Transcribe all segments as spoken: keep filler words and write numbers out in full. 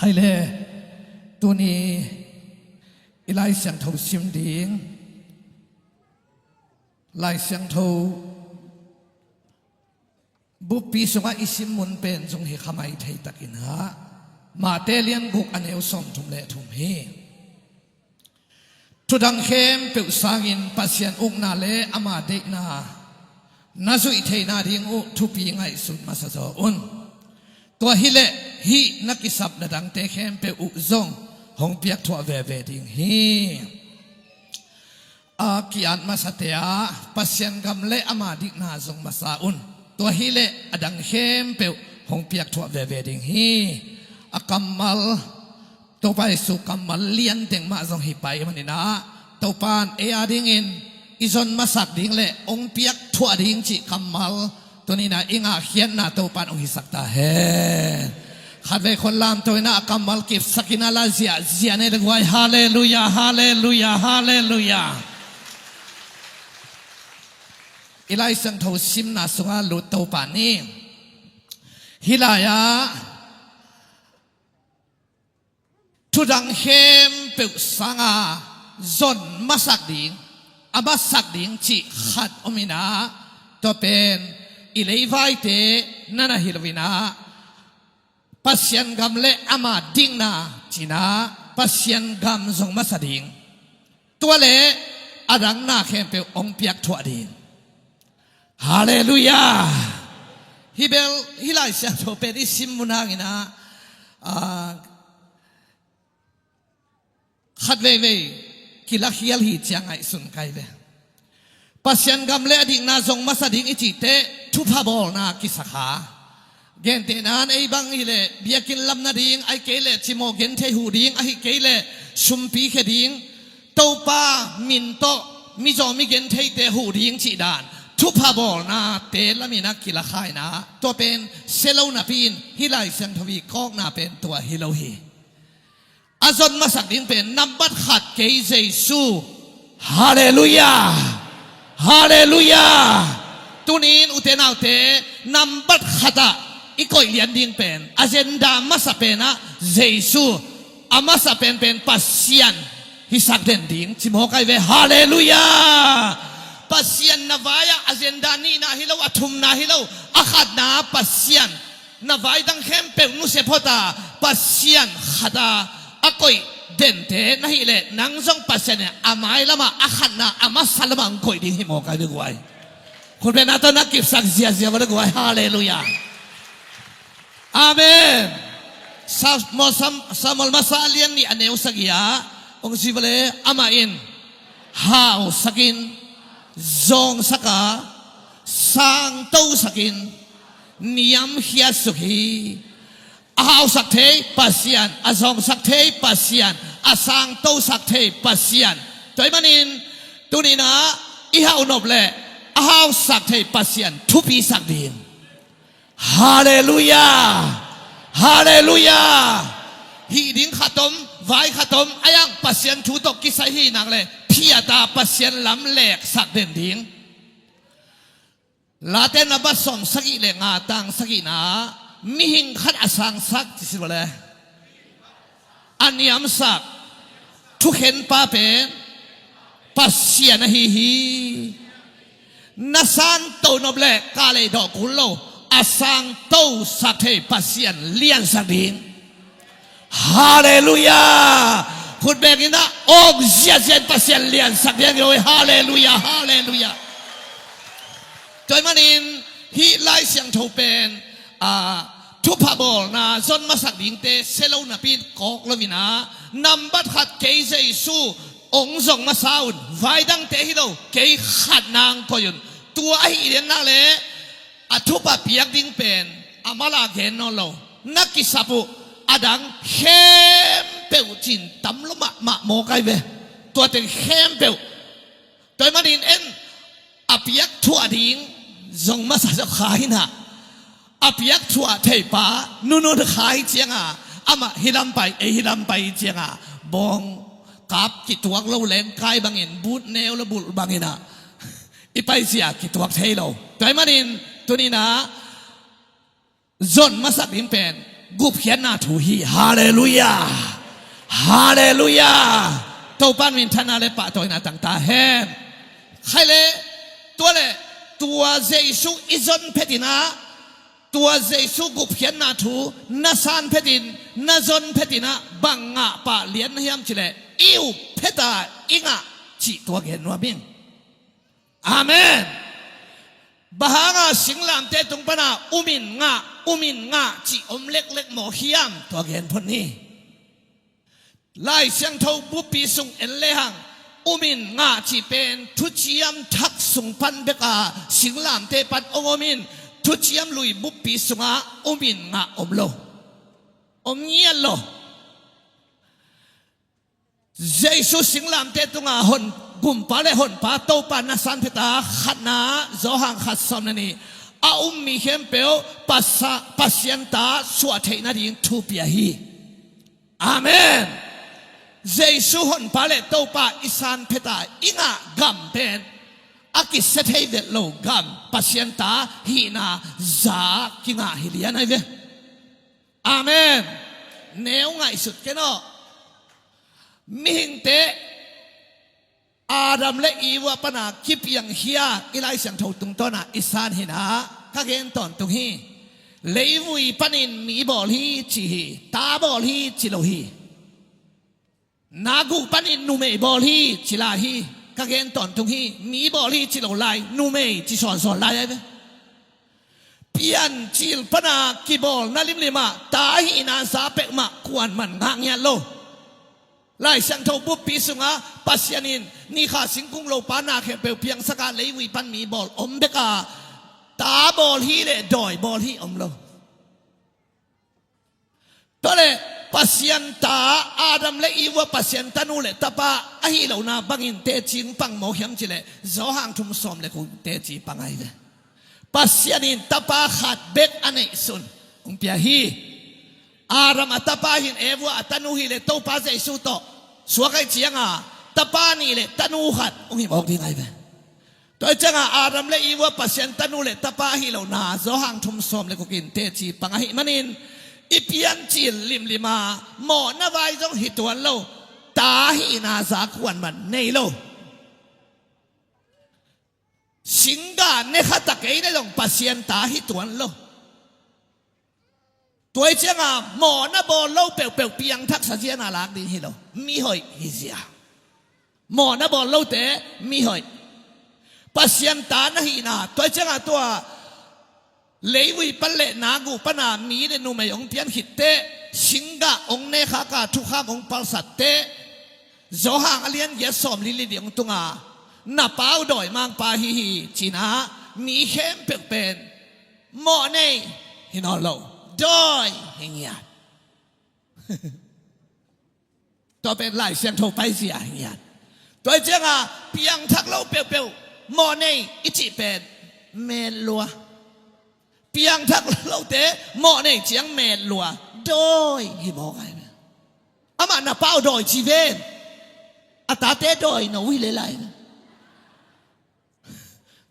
Aile, tuni i Lai Siangtho sim ding, Lai Siangtho buppi sungah i sim mun pen zong hi kha mai thei takin ah, Mate lian guk a neu sawmthum le thum hi. Thudang khempeuh sangin Pasian ukna le ama deihna na zuih theihna ding uh thupi ngaihsut masa zaw un. Tua hileh hih na kisap na dangte khempeuh uh zong hong piakthuah veve ding hi. A ki-at masate ah Pasian gam le ama dikna zong masa un. Tua hileh a dang khempeuh hong piakthuah veve ding hi. A kammal, Topa Jesu kammal lian teng mah zong hi pai manin ah, Topa in ei a dingin i zon masak ding le hong piakthuah ding cih kammal tuni-in ah i ngahkhiatna Topa in hong hisak ta hen. Khatvei khut lamto in ah a kammal kipsakin ah la ziahziah ni le guai. Halleluiah, halleluiah, halleluiah. I Lai Siangtho simna sungah lut to pah ni. Hih lai-ah thudang khempeuh sanga zon masak ding, a masak ding cih khat om in ah, tua pen i leivaite na na hi lo in ah, Pasian gam le ama dikna ci-in ah Pasian gam zong masa ding, tua le a dang na khempeuh hong piakthuah ding. Halleluiah. Hih bel, hih Lai Siangtho pen i sim mun hangin ah, ah, khat veivei kilakhial hi ciang ngaihsun kai ve. Pasian gam le a dikna zong masa ding i cih teh thupha bawlna kisa kha. Gentehna-in ei bang hileh biakinn lam nading, ahih kei leh cimawh genthei huh ding, ahih kei leh sumpi khia ding, Topa min tawh mizaw mi gentheite huh ding cih dan thupha bawlnate lamin ah kila kha in ah, tua pen sia lo napi-in hih Lai Siangtho i kawkna pen tua hi lo hi. A zon masak ding pen nambat khat kei Jesu. Halleluiah. Halleluiah. Tuni-in ute naute, nambat khatah i koih lian ding pen, agenda masa pen ah Jesu, a masa penpen Pasian hisak den ding ci mawk ai ve. Halleluiah. Pasian na vai-ah agenda nihna hi lo, a thumna hi lo, a khatna Pasian na vai dang khempeuh nusia phot a, Pasian khat a a koih dente na hih leh, nang zong Pasian in a mailamah, a khatna a masa lamah hong koih ding hi mawk ai ve guai. Khutbetna tawh na kipsak ziazia vua le guai. Halleluiah. Amen. Samuel, Samuel masa a lian nih a neu sagih ah hong ci vua le, amah in hausakin, zawngsak a, sangtosakin, niamkhiat suk hi. A hausak thei Pasian, a zawngsak thei Pasian, a sangtosak thei Pasian. Tua ahih manin tuni-in ah i hauhnop leh a hausak thei Pasian thupisak ding. Halleluiah. Halleluiah. Hih ding khat om, vai khat om, a yang Pasian thu tawh kisai hi nak leh phiat a Pasian lam leksak den ding. Late number sawm sagih le nga, tang sagihna, mihing khat a sangsak ci si vua le, a niamsak, thukhenpa pen Pasian ahi hi. Na sangto nop leh kah lei dawh kul lo, a sangtosak thei Pasian liansak ding. Halleluiah. Khut beng in ah awng ziazia in Pasian liansak ding hi. Halleluiah, halleluiah. Tua ahih manin hih Lai Siangtho pen, ah, thupha bawlna zon masak dingte sia lo napi-in kawk lo-in ah, nambat khat kei Jesu hong zong masa un, vai dangte hi lo, kei khat na hong koih un. Tua ahih lian nak leh a thupha piak ding pen a mala gen nawn lo, na kisap uh a dang khempeuh cin tam lo mahmah mawk ai ve. Tua teng khempeuh. Tua ahih manin en, a piakthuah ding zong masa zaw kha in ah, a piakthuah theipa nunun kha hi ciang a, amah hih lam pai, ei hih lam pai hi ciang a, bawng kap kituak lo lengkai bangin, but neu lo bulh bangin ah i paizia kituak thei lo. Tua ahih manin tuni-in ah zon masak ding pen gupkhiatna thu hi. Halleluiah. Halleluiah. Topa minthanna le pahtawina tangta hen. Khai le, tua le, tua Jesu i zon phetinah, tua Jesu gupkhiatna thu na san phetin, na zon phetinah bang ngah pah lian na hiam cileh, i up pheta i ngah cih tua gen nuam ing. Amen. Bang hanga singlamteh tung pana umin ngah, umin ngah cih om leklek maw hiam, tua gen phot ni. Lai Siangtho buppi sung en lehang umin ngah cih pen thuciam thak sung pan beka singlamteh pan ong omin, thuciam lui buppi sungah umin ngah om lo. Om ngiat lo. Jesu singlamteh tunga hon, gumpa le honpa Topa na san pheta khatna, Johan khat sawm le nih, a um mi khempeuh Pasa-, Pasian ta suah theih nading thu pia hi. Amen. Jesu honpa le Topa i san pheta i ngah gam pen a kisia thei vet lo gam, Pasian ta hihna za kingah hi lian ahi ve. Amen. Neu ngaihsut ken aw. Mihingte Adam le Eva pana kipiangkhia i Lai Siangtho tungtawna i san hinah ka gen tawntung hi. Leivui panin mi bawl hi ci hi, ta bawl hi ci lo hi. Nagu panin numei bawl hi ci lai hi. Ka gen tawntung hi. Mi bawl hi ci lo lai, numei ci sawnsawn lai ahi ve. Piancil pana kibawlna limlimah ta hihna za peuhmah kuanman ngah ngiat lo. Lai Siangtho buppi sungah Pasian in nikha singkung lopa na khempeuh piangsaka leivui pan mi bawl om beka ta bawl hi le dawi bawl hi om lo. Tua le Pasian ta Adam le Eva, Pasian tanu le tapa ahi lohna bangin teci pang maw hiam cileh, Johan thum sawm le kua teci pang ahi ve. Pasian in tapa khat bek a neihsun hong pia hi. Adam a tapa hin Eva a tanu hileh Topa Jesu tawh suak ahih cianga tapa nih le tanu khat hong hi mawk ding ahi ve. Tua cianga Adam le Eva Pasian tanu le tapa ahi lohna Johan thum sawm le kukin teci pang ahih manin i piancil limlima mawhna vai zong hi tuan lo, ta hihna za kuanman nei lo. Singgah ne khat a kei ne zong Pasian ta hi tuan lo. Tua hi cianga mawhna bawl lo peuhpeuh piangthak sa ziana lak ding hi lo. Mihoih hi zia. Mawhna bawl lote mihoih. Pasian ta na hihna, tua hi cianga tua leivui pan le nagu pana mi le numei hong pian khitteh, singgah hong nekhaka thukham hong palsatteh, Johan a lian giat sawm li li ding hong tunga, na pau dawi mangpa hi hi cinah mi khempeuh pen mawh nei hi nawn lo, dawi hi ngiat. Tua pen Lai Siangtho paizia hi ngiat. Tua hi cianga piangthak lo peuhpeuh mawh nei i cih pen metlua. Piangthak lote mawh nei ciang metlua, dawi hi mawk ai. Amah na pau dawi ci ven. A tate dawi no hi le lai.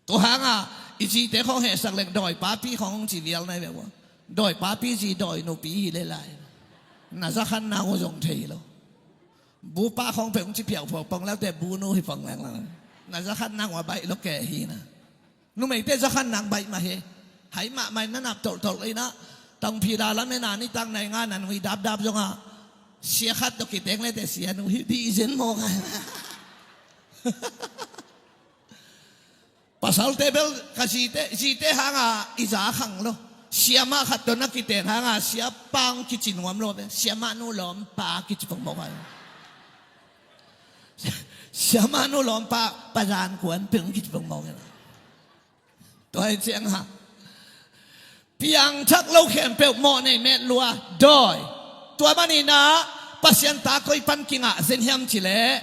Tua hanga i zite khawng hehsak leng dawi papi khawng hong ci vial nai ve ua. Dawi papi zi dawi nupi hi le lai. Na zakhan nang uh zong thei lo. Bupa khawng peuh hong ci piauh phuak pong leute bunu hi pong leng la. Na zakhan nang ua baih lo keh hi na. Numeite zakhan nang baih mah hi. Hai mahmah in na nap tolhtolh inah tangphila lamena nitang nai nga nan hui dapdap zongah sia khat tawh kiteng lete sia nu hi dih zen mawk ai. Pasalte bel ka zite, zite hanga i za khang lo. Siamah khat tawh na kiten hanga siapa hong kici nuam lo ve. Siamah nu lawmpa kici pong mawk ai. Siamah nu lawmpa pazan kuan peng kici pong mawk ai. Tua hi cianga piangthak lo khempeuh mawh nei metlua dawi. Tua maninah Pasian ta koi pan kingah zen hiam cileh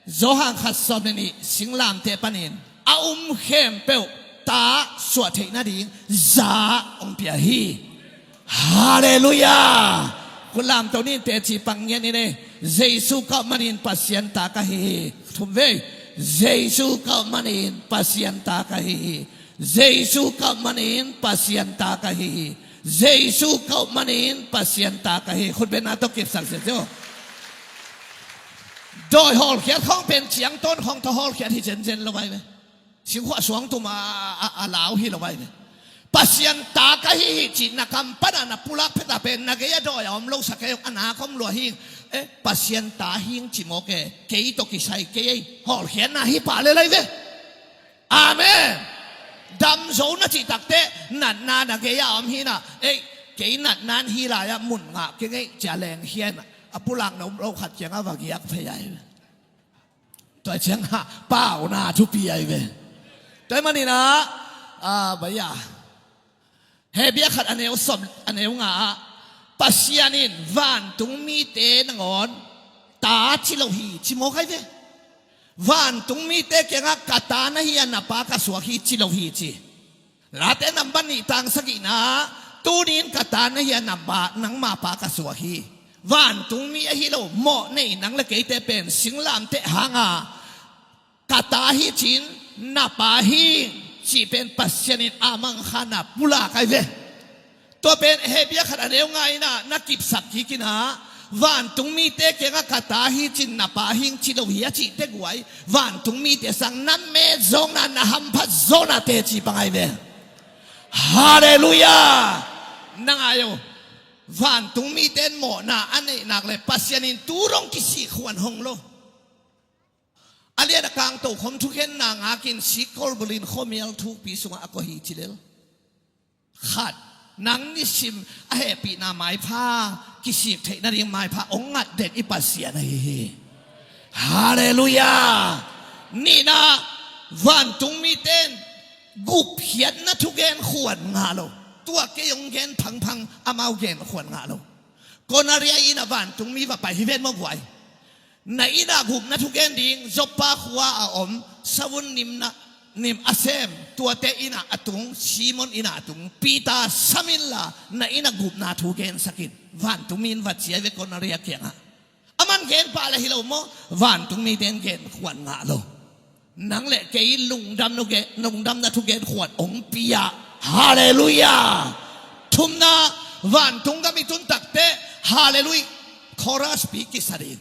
Johan khat sawm le nih singlamteh panin a um khempeuh ta suah theih nading za hong pia hi. Halleluiah. Khut lamto ni, teci pang ngiat ni le. Jesu ka up manin Pasian ta ka hi hi. Thum vei. Jesu ka up manin Pasian ta ka hi hi. Jesu ka up manin Pasian ta ka hi hi. Jesu ka up manin Pasian ta ka hi. Khutbetna tawh kipsak sia cio. Dawi hawlkhiat khawng pen ciangtawn khawng tawh hawlkhiat hi zenzen lo ai ve. Singkhuah suangtum a, a, a lau hi lo ai ve. Pasian ta ka hi hi cih na kam pana na pulak phet a pen na gei a dawi a om lo sa kei ung, a nak om lua hi. Eh, Pasian ta hing ci mawk e, kei tawh kisai kei ei. Hawlkhiatna hi pah le lai ve. Amen. Dam zo na cih takteh natna na gei a om hi na. Ei, kei natna hi lai-ah mun ngah kei ngei cia leng hian a pulak na um lo khat kiangah va giak phei ai ve. Tua ciangah pauna thupi ai ve. Tua maninah a, bai a, Hebia khat a neu sawm, a neu nga ah Pasian in vantung mite nangawn ta ci lo hi ci mawk ai ve. Vantung mite kiangah ka ta na hi a, na pa ka suak hi ci lo hi ci. Late nambat nih tang sagihna, tunin ka ta na hi a, nambat nangma pa ka suak hi. Vantung mi ahi lo mawh nei nang le keite pen singlamteh hanga ka ta hi cin, na pa hi cih pen Pasian in a mangkha na pulak ai ve. Tua pen Hebia khat a neu nga inah na kipsak kik inah, vantung mite kiangah ka ta hi cin, na pa hing ci lo hi a cih teh guai, vantung mite sang na met zawkna, na hamphat zawkna teci pang ai ve. Halleluiah. Na ngai uh. Vantung mite in mawhna a neih nak le Pasian in tu dong kisik khuan hong lo. A lian a kang tokhom thukhenna ngakin sikol bulin khuamial thukpi sungah a koih hi ci lel. Khat, nang nisim a hehpihna maipha kisik theih nading maipha hong ngat den i Pasian ahi hi. Halleluiah. Nihna, vantung mite in gupkhiatna thugen khuan ngah lo. Tua kei hong gen phangphang amau gen khuan ngah lo. Konaria inn ah vantung mi va pai hi ven maw guai. Na inn ah gupna thugen ding Joppa khua a om savun nimna, nim a sem, tuate inn ah a tung, Simon inn ah a tung Peter sam inla, na inn ah gupna thugen sakin, vantung mi in va ci ai ve Konaria kiangah. Aman gen pah le hi lo maw, vantung mite in gen khuan ngah lo. Nang le kei lungdam nu ge, lungdamna thugen khuan hong pia. Halleluiah. Thumna, vantung gam i tun takteh halleluiah chorus pi kisa ding.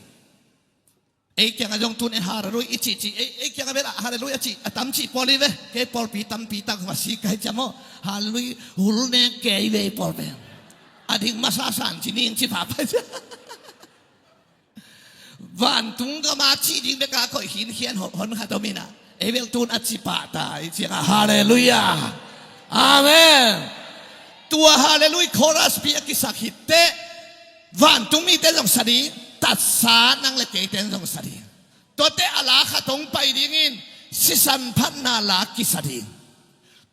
Ei kiangah zong tun e halleluiah i cihcih, ei, ei kiangah bel ah halleluiah a cih a tam cih pawl hi ve. Kei pawlpi tampi tak va sik ka hi ciam aw. Halleluiah hul nek kei ve i pawl pen. A ding masa san ci ning ci pha pai cia. Vantung gama cih ding beka koih khinkhian hon khat om inah, ei bel tun a ci pah ta i ciangah halleluiah. Amen. Tua halleluiah chorus pi a kisak hi teh, vantung mite zong sa ding, tatsa nang le keite zong sa ding. Tuate a la khat hong pai dingin sisan phatna la kisa ding.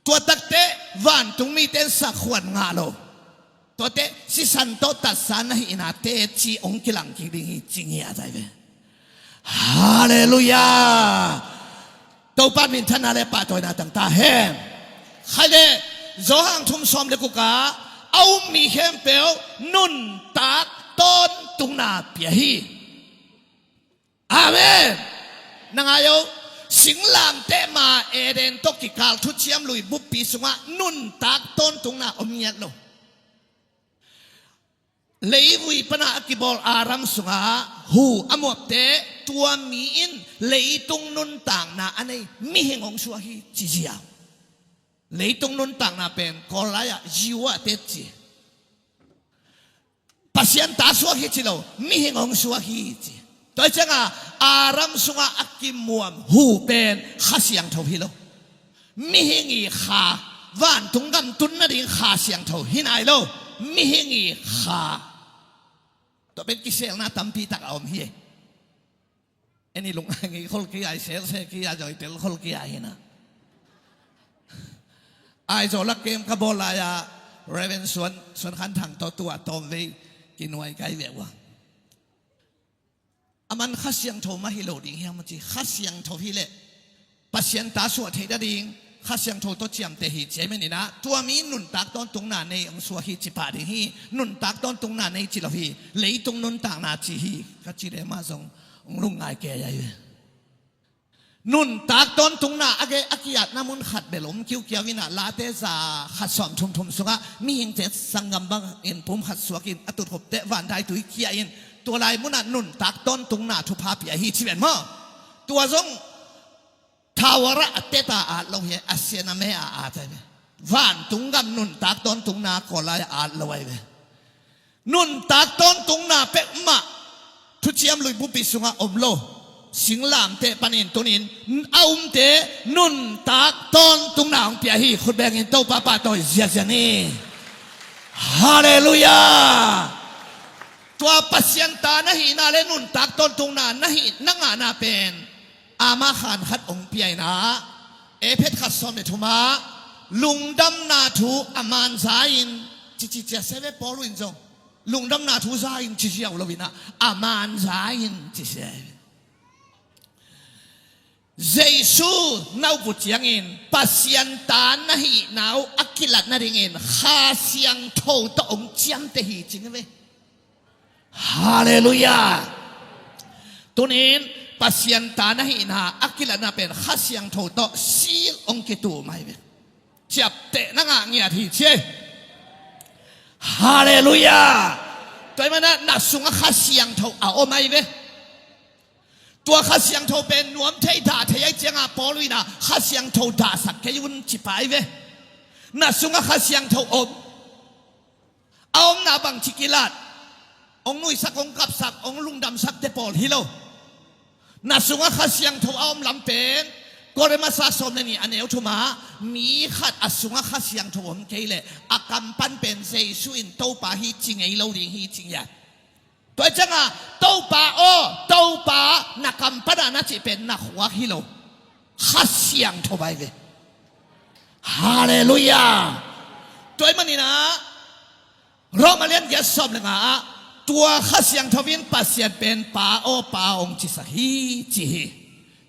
Tua takteh vantung mite in sa khuan ngah lo. Tuate sisan tawh tatsa na hihna teci hong kilang kik ding hi ci ngiat ai ve. Halleluiah. Topa minthanna le pahtawina tang ta hen. Khai le Johan thum sawm le kuk ah a um mi khempeuh nuntak tawntungna pia hi. Amen. Na ngai uh, singlamteh ma Eden tawh kikal thuciam lui buppi sungah nuntak tawntungna om ngiat lo. Leivui pana a kibawl Adam sungah hu a muapte tua mi in leitung nuntakna a nei mihing hong suak hi ci ziau. Leitung nuntakna pen Kawl lai-ah Jehovah te ci. Pasian ta suak hi ci lo, mihing hong suak hi ci. Tua hi cianga Adam sungah a kimuam hu pen Kha Siangtho hi lo. Mihing i kha, vantung gam tun nading Kha Siangtho hi nai lo. Mihing i kha. Tua pen kiselna tampi tak a om hi. Eni lungai ngei khol kia, i selse kia, zoitel khol kia hina. Aizawl lak kem ka bawl lai-a Reverend Suan, Suan Khan Thang tawh tua tawmvei kinuai kai ve ua. Aman Kha Siangtho mah hi lo ding hiam a ci, Kha Siangtho hi leh Pasian ta suah theih nading Kha Siangtho tawh ciamteh hi ci a, hih maninah tua mi nuntak tawntungna nei hong suak hi ci pah ding hi. Nuntak tawntungna nei ci lo hi, leitung nuntakna ci hi ka ci le mah zong hong lungngai kei ahi ve. Nuntak tawntungna a gei a ki-atna mun khat bel om kiukiau in ah, Late za khat sawm thumthum sungah mihingte sanggam bangin pum khat suakin a tutkhopte vandaitui kia in, tua lai munah nuntak tawntungna thupha pia hi ci ven maw? Tua zong thawara a teta at lo hi, a sian a me a at ahi ve. Vantung gam nuntak tawntungna kawlai a at lo ahi ve. Nuntak tawntungna peuhmah Thuciam Lui bupi sungah om lo. Singlamteh panin tunin a umte nuntak tawntungna hong pia hi. Khut bengin Topa pahtawi ziazia ni. Halleluiah. Tua Pasian ta na hihna le nuntak tawntungna na hih na ngahna pen ama khan khat hong pia in ah, Efesa khat sawm le thumah lungdamna thu a man za in, cici cia se ve. Paul in zong lungdamna thu za in ci ziau lo in ah, a man za in ci se. Jesu na up uh ciangin Pasian ta na hihna uh a kilat nadingin Kha Siangtho tawh hong ciamteh hi cing ve. Halleluiah. Tunin Pasian ta na hihna a kilatna pen Kha Siangtho tawh seal hong kitum ahi ve. Ciapteh na ngah ngiat hi ci. Halleluiah. Tua ahih manin na sungah Kha Siangtho a om ahi ve. Tua Kha Siangtho pen nuam thei dah thei ahi ciangah Paul in ah Kha Siangtho dahsak kei un ci pah ahi ve. Na sungah Kha Siangtho om. A omna bangci kilat, hong nuihsak, hong kapsak, hong lungdamsakte pawl hi lo. Na sungah Kha Siangtho a om lam pen Korin masa sawm le nih a neu thumah, mi khat a sungah Kha Siangtho om kei leh a kam pan pen Jesu in Topa hi ci ngei lo ding hi ci ngiat. Tua ciangah Topa aw, Topa na kam pan ah na cih pen na khuak hi lo. Kha Siangtho ahi ve. Halleluiah. Tua ahih manin ah Roma lian giat sawm le nga ah, tua Kha Siangtho in Pasian pen Pa aw Pa hong cisak hi ci hi.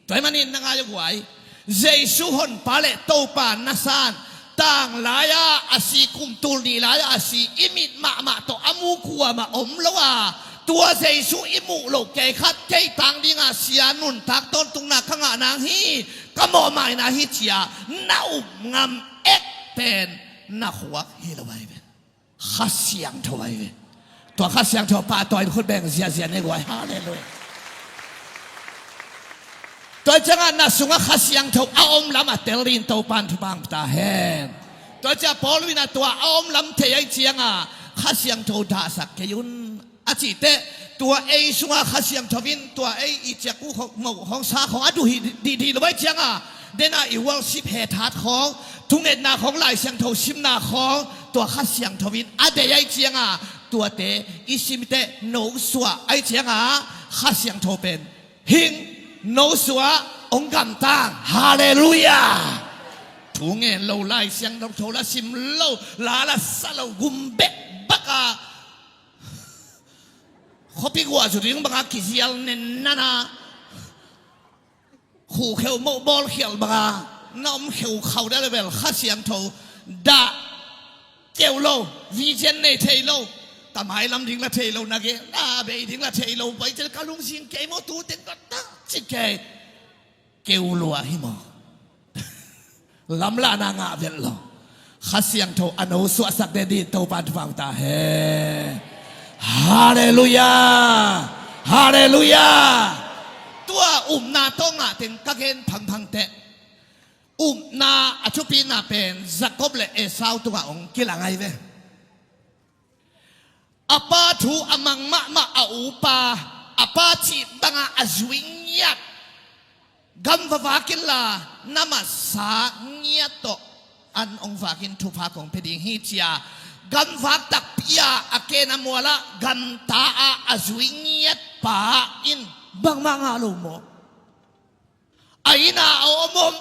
Tua ahih manin na ngai aw guai, Jesu Honpa le Topa na san, tanglai-ah a si, kum tul nih lai-ah a si, i mit mahmah tawh a mu kuamah om lo a, tua Jesu i muh loh kei khat kei tang dingah sia, nuntak tawntungna ka ngah nang hi, ka mawhmaina hi ci-a na up ngam ek pen na khuak hi lo ahi ve. Kha Siangtho ahi ve. Tua Kha Siangtho pahtawi in khut beng ziazia ni guai. Halleluiah. Tua ciangah na sungah Kha Siangtho a om lam a tel dingin Topa in thupha hong pia ta hen. Tua ciah Paul in ah tua a om lam thei ahi ciangah Kha Siangtho dahsak kei un a cih teh, tua ei sungah Kha Siangtho in tua ei i ciak uh khong, moh khong, sa khong a duh hi dihdih lo ahi ciangah, den a i worship hethat khong, thungetna khong, Lai Siangtho simna khong, tua Kha Siangtho in a deih ahi ciangah, tuate i sim teh nosuah ahi ciangah, Kha Siangtho pen hing, nosuah, hong gamtang. Halleluiah. Thungen lo, Lai Siangtho la sim lo, la la sa lo, gum bekbak a, khuapi guah zu ding bangah kizial nennan a, khukheu moh bawlkhialh bangah na om kheu khau dah leh bel Kha Siangtho dah keu lo, vision nei thei lo, ka mailam ding la thei lo, na gen na bei ding la thei lo, pai cel ka lungsim kei maw, tu teng ka tak ci kei. Keu lua hi maw? Lamlahna ngah vet lo. Kha Siangtho a nosuahsak den dingin Topa in thupha hong pia ta hen. Halleluiah. Halleluiah. Tua upna tawh ngah teng ka gen phangphang teh, upna a thupina pen Jacob le Esau tungah hong kilang ahi ve. A pa thu a mang mahmah a upa, a pa cih bangah a zui ngiat, gam va vak inla, na masa ngiat tawh an hong vak in thupha kong pia ding hi ci-a, gam vak takpi-a a ken a mualah gamta-a a zui ngiat pa in bangmah ngah lo maw? A inn-a a om om,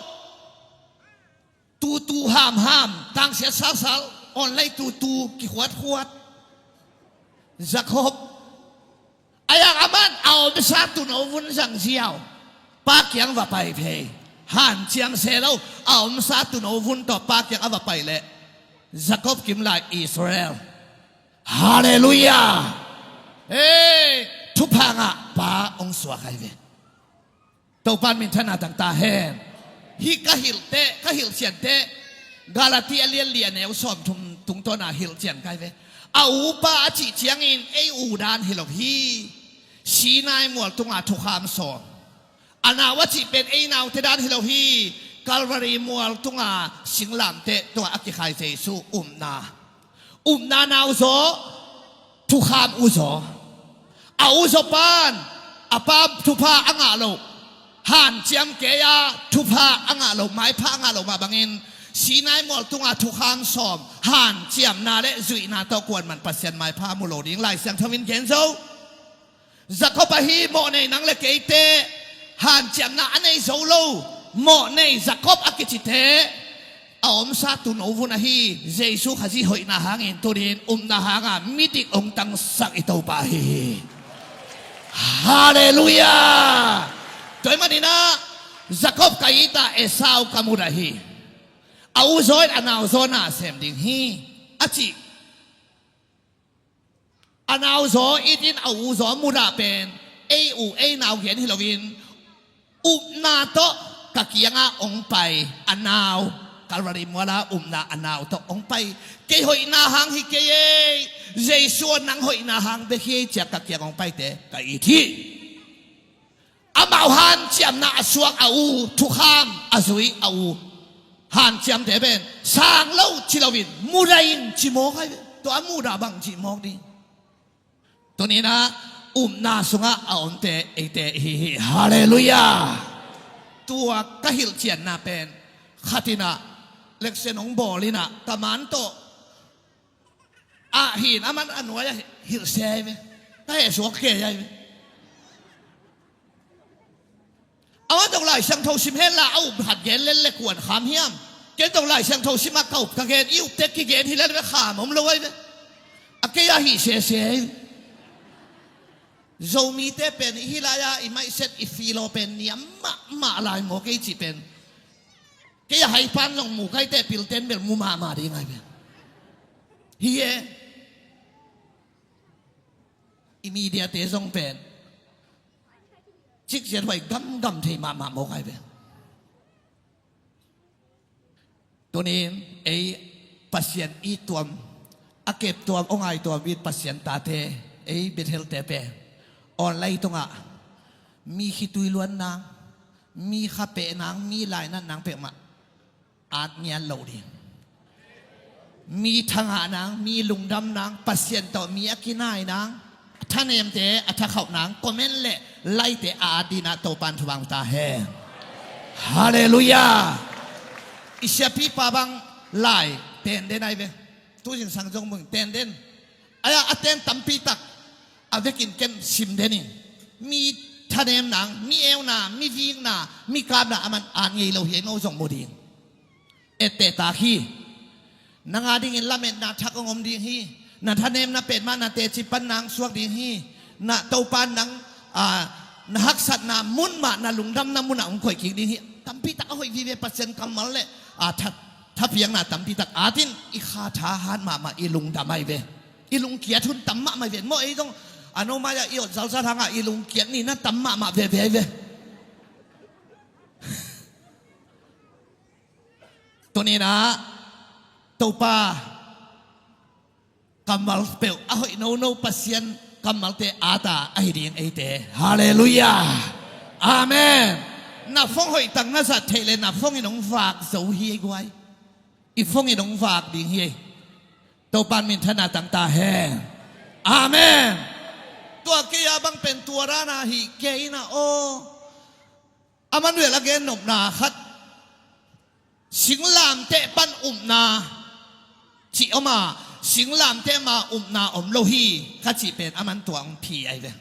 tutu hamham, tangsiat salsal, online tutu kikhuatkhuat. Jacob, a yak a man a omsa tuuno vun zang ziau, pa kiang va pai phei. Hanciam se lo, a omsa tuuno vun tawh pa kiang a va pai leh Jacob kim lai Israel. Halleluiah. Hei, thupha ngah pa hong suak ahi ve. Topan minthanna tangta hen. Hih ka hilhteh, ka hilhcianhteh, Galati a lianli a neu sawmthum tungtawna hilhcian kai ve. A upa a cih ciangin ei u dan hi lo hi. Sinai mual tunga thukham sawm. A nau a cih pen ei naute dan hi lo hi. Calvary mual tunga singlamteh tungah a kikhai Jesu upna. Upna nau zaw, thukham u zaw. A u zaw pan a pa thupha a ngah loh, hanciam kei-a thupha a ngah loh, maipha a ngah loh mah bangin Sinai mual tunga thukham sawm, hanciamna le zuihna tawh kuaman Pasian maipha mu lo ding Lai Siangtho in gen zo. Jacob ahi mawhnei nang le keite, hanciamna a nei zo lo mawhnei Jacob a kicite, a omsa tuuno vun ahi Jesu Khazih hoihna hangin tunin upna hanga midik hong tangsak i Topa ahi hi. Halleluiah. Tua ahih maninah Jacob ka it a, Esau ka mudah hi. A u zaw in a nau zaw na sem ding hi a cih. A nau zaw itin a u zaw mudah pen ei u ei nau gen hi loin, upna tawh ka kiangah hong pai a nau, Calvary muala upna a nau tawh hong pai. Kei hoihna hang hi kei ei, Jesu aw nang hoihna hang bek hi ei ci-a ka kiang hong paite ka it hi. Amau hanciamna a suak a u, thukham a zui a u, hanciamte pen sang lo ci loin mudah in ci mawk ai ve. Tua a mudah bang cih mawk ding. Tuninah upna sungah a omte eite ihi hi. Halleluiah. Tua ka hilhcianna pen khatinah leksen hong bawl inah ka man tawh ah hin a man a nuai a hilhse ai ve. Ka hehsuak kei ai ve. A man dong Lai Siangtho sim henla a up hat gen lel le kuan kham hiam? Ken dong Lai Siangtho sim a ka up ka gen, i upte kigen hi lel ve kham om lo ai ve. A kei a hih sese ai ve. Zomite pen i hi lai-a i maiset i filo pen niam mahmah lai maw kei cih pen. Kei a haipan zong mu kaite pilten bel mu mahmah ding ai pen. Hi e. I mediate zong pen cikciat huai gamgam thei mahmah maw kai pen. Tunin ei Pasian i tuam, a kep tuam, a ngai tuam i Pasian tate, ei Bethel te pen online tungah mi khitui luan nang, mi kha peh nang, mi lainat nang peuhmah at ngiat loh ding. Mi thangah nang, mi lungdam nang, Pasian tawh mi a kinai nang, thanemte a thakhauh nang, comment le like-te a at dinah Topan thubang ta hen. Halleluiah. I siapipa bang lai tenden ai ve. Tuzingsang zong mung tenden ai-a a ten tampi tak a vekin ken sim den in. Mi thanem nang, mi euna, mi vikna, mi kapna a man at ngei lo hi ei, no zong mu ding. Etteh tak hi. Nang a dingin lametna thak hong om ding hi. Na thanemna petmah na teci pan nang suak ding hi. Na Topa nang, a, na haksatna mun mah, na lungdamna munah hong koih kik ding hi. Tampi tak a hoih vive Pasian kammal le, a, tha, thapiakna tampi tak atin i kha tha hat mahmah, i lungdam ai ve. I lungkiat hun tam mahmah ve. Maw ei zong a no mai-ah i ot zalzal hangah i lungkiat nina tam mahmah veve ai ve. Tuninah Topa kammal peuh a hoih nono Pasian kammalte ata ahi ding eite. Halleluiah. Amen. Na phone hoih tak na zat theih le na phone in hong vak zo hi ei guai. I phone in hong vak ding hi ei. Topan minthanna tangta hen. Amen. Tua kei a bang pen tua dana hi kei na aw. A man vel a gen nopna khat. Singlamteh pan upna cih om a, singlamteh ma upna om lo hi ka cih pen a man tua hong phi ai ve.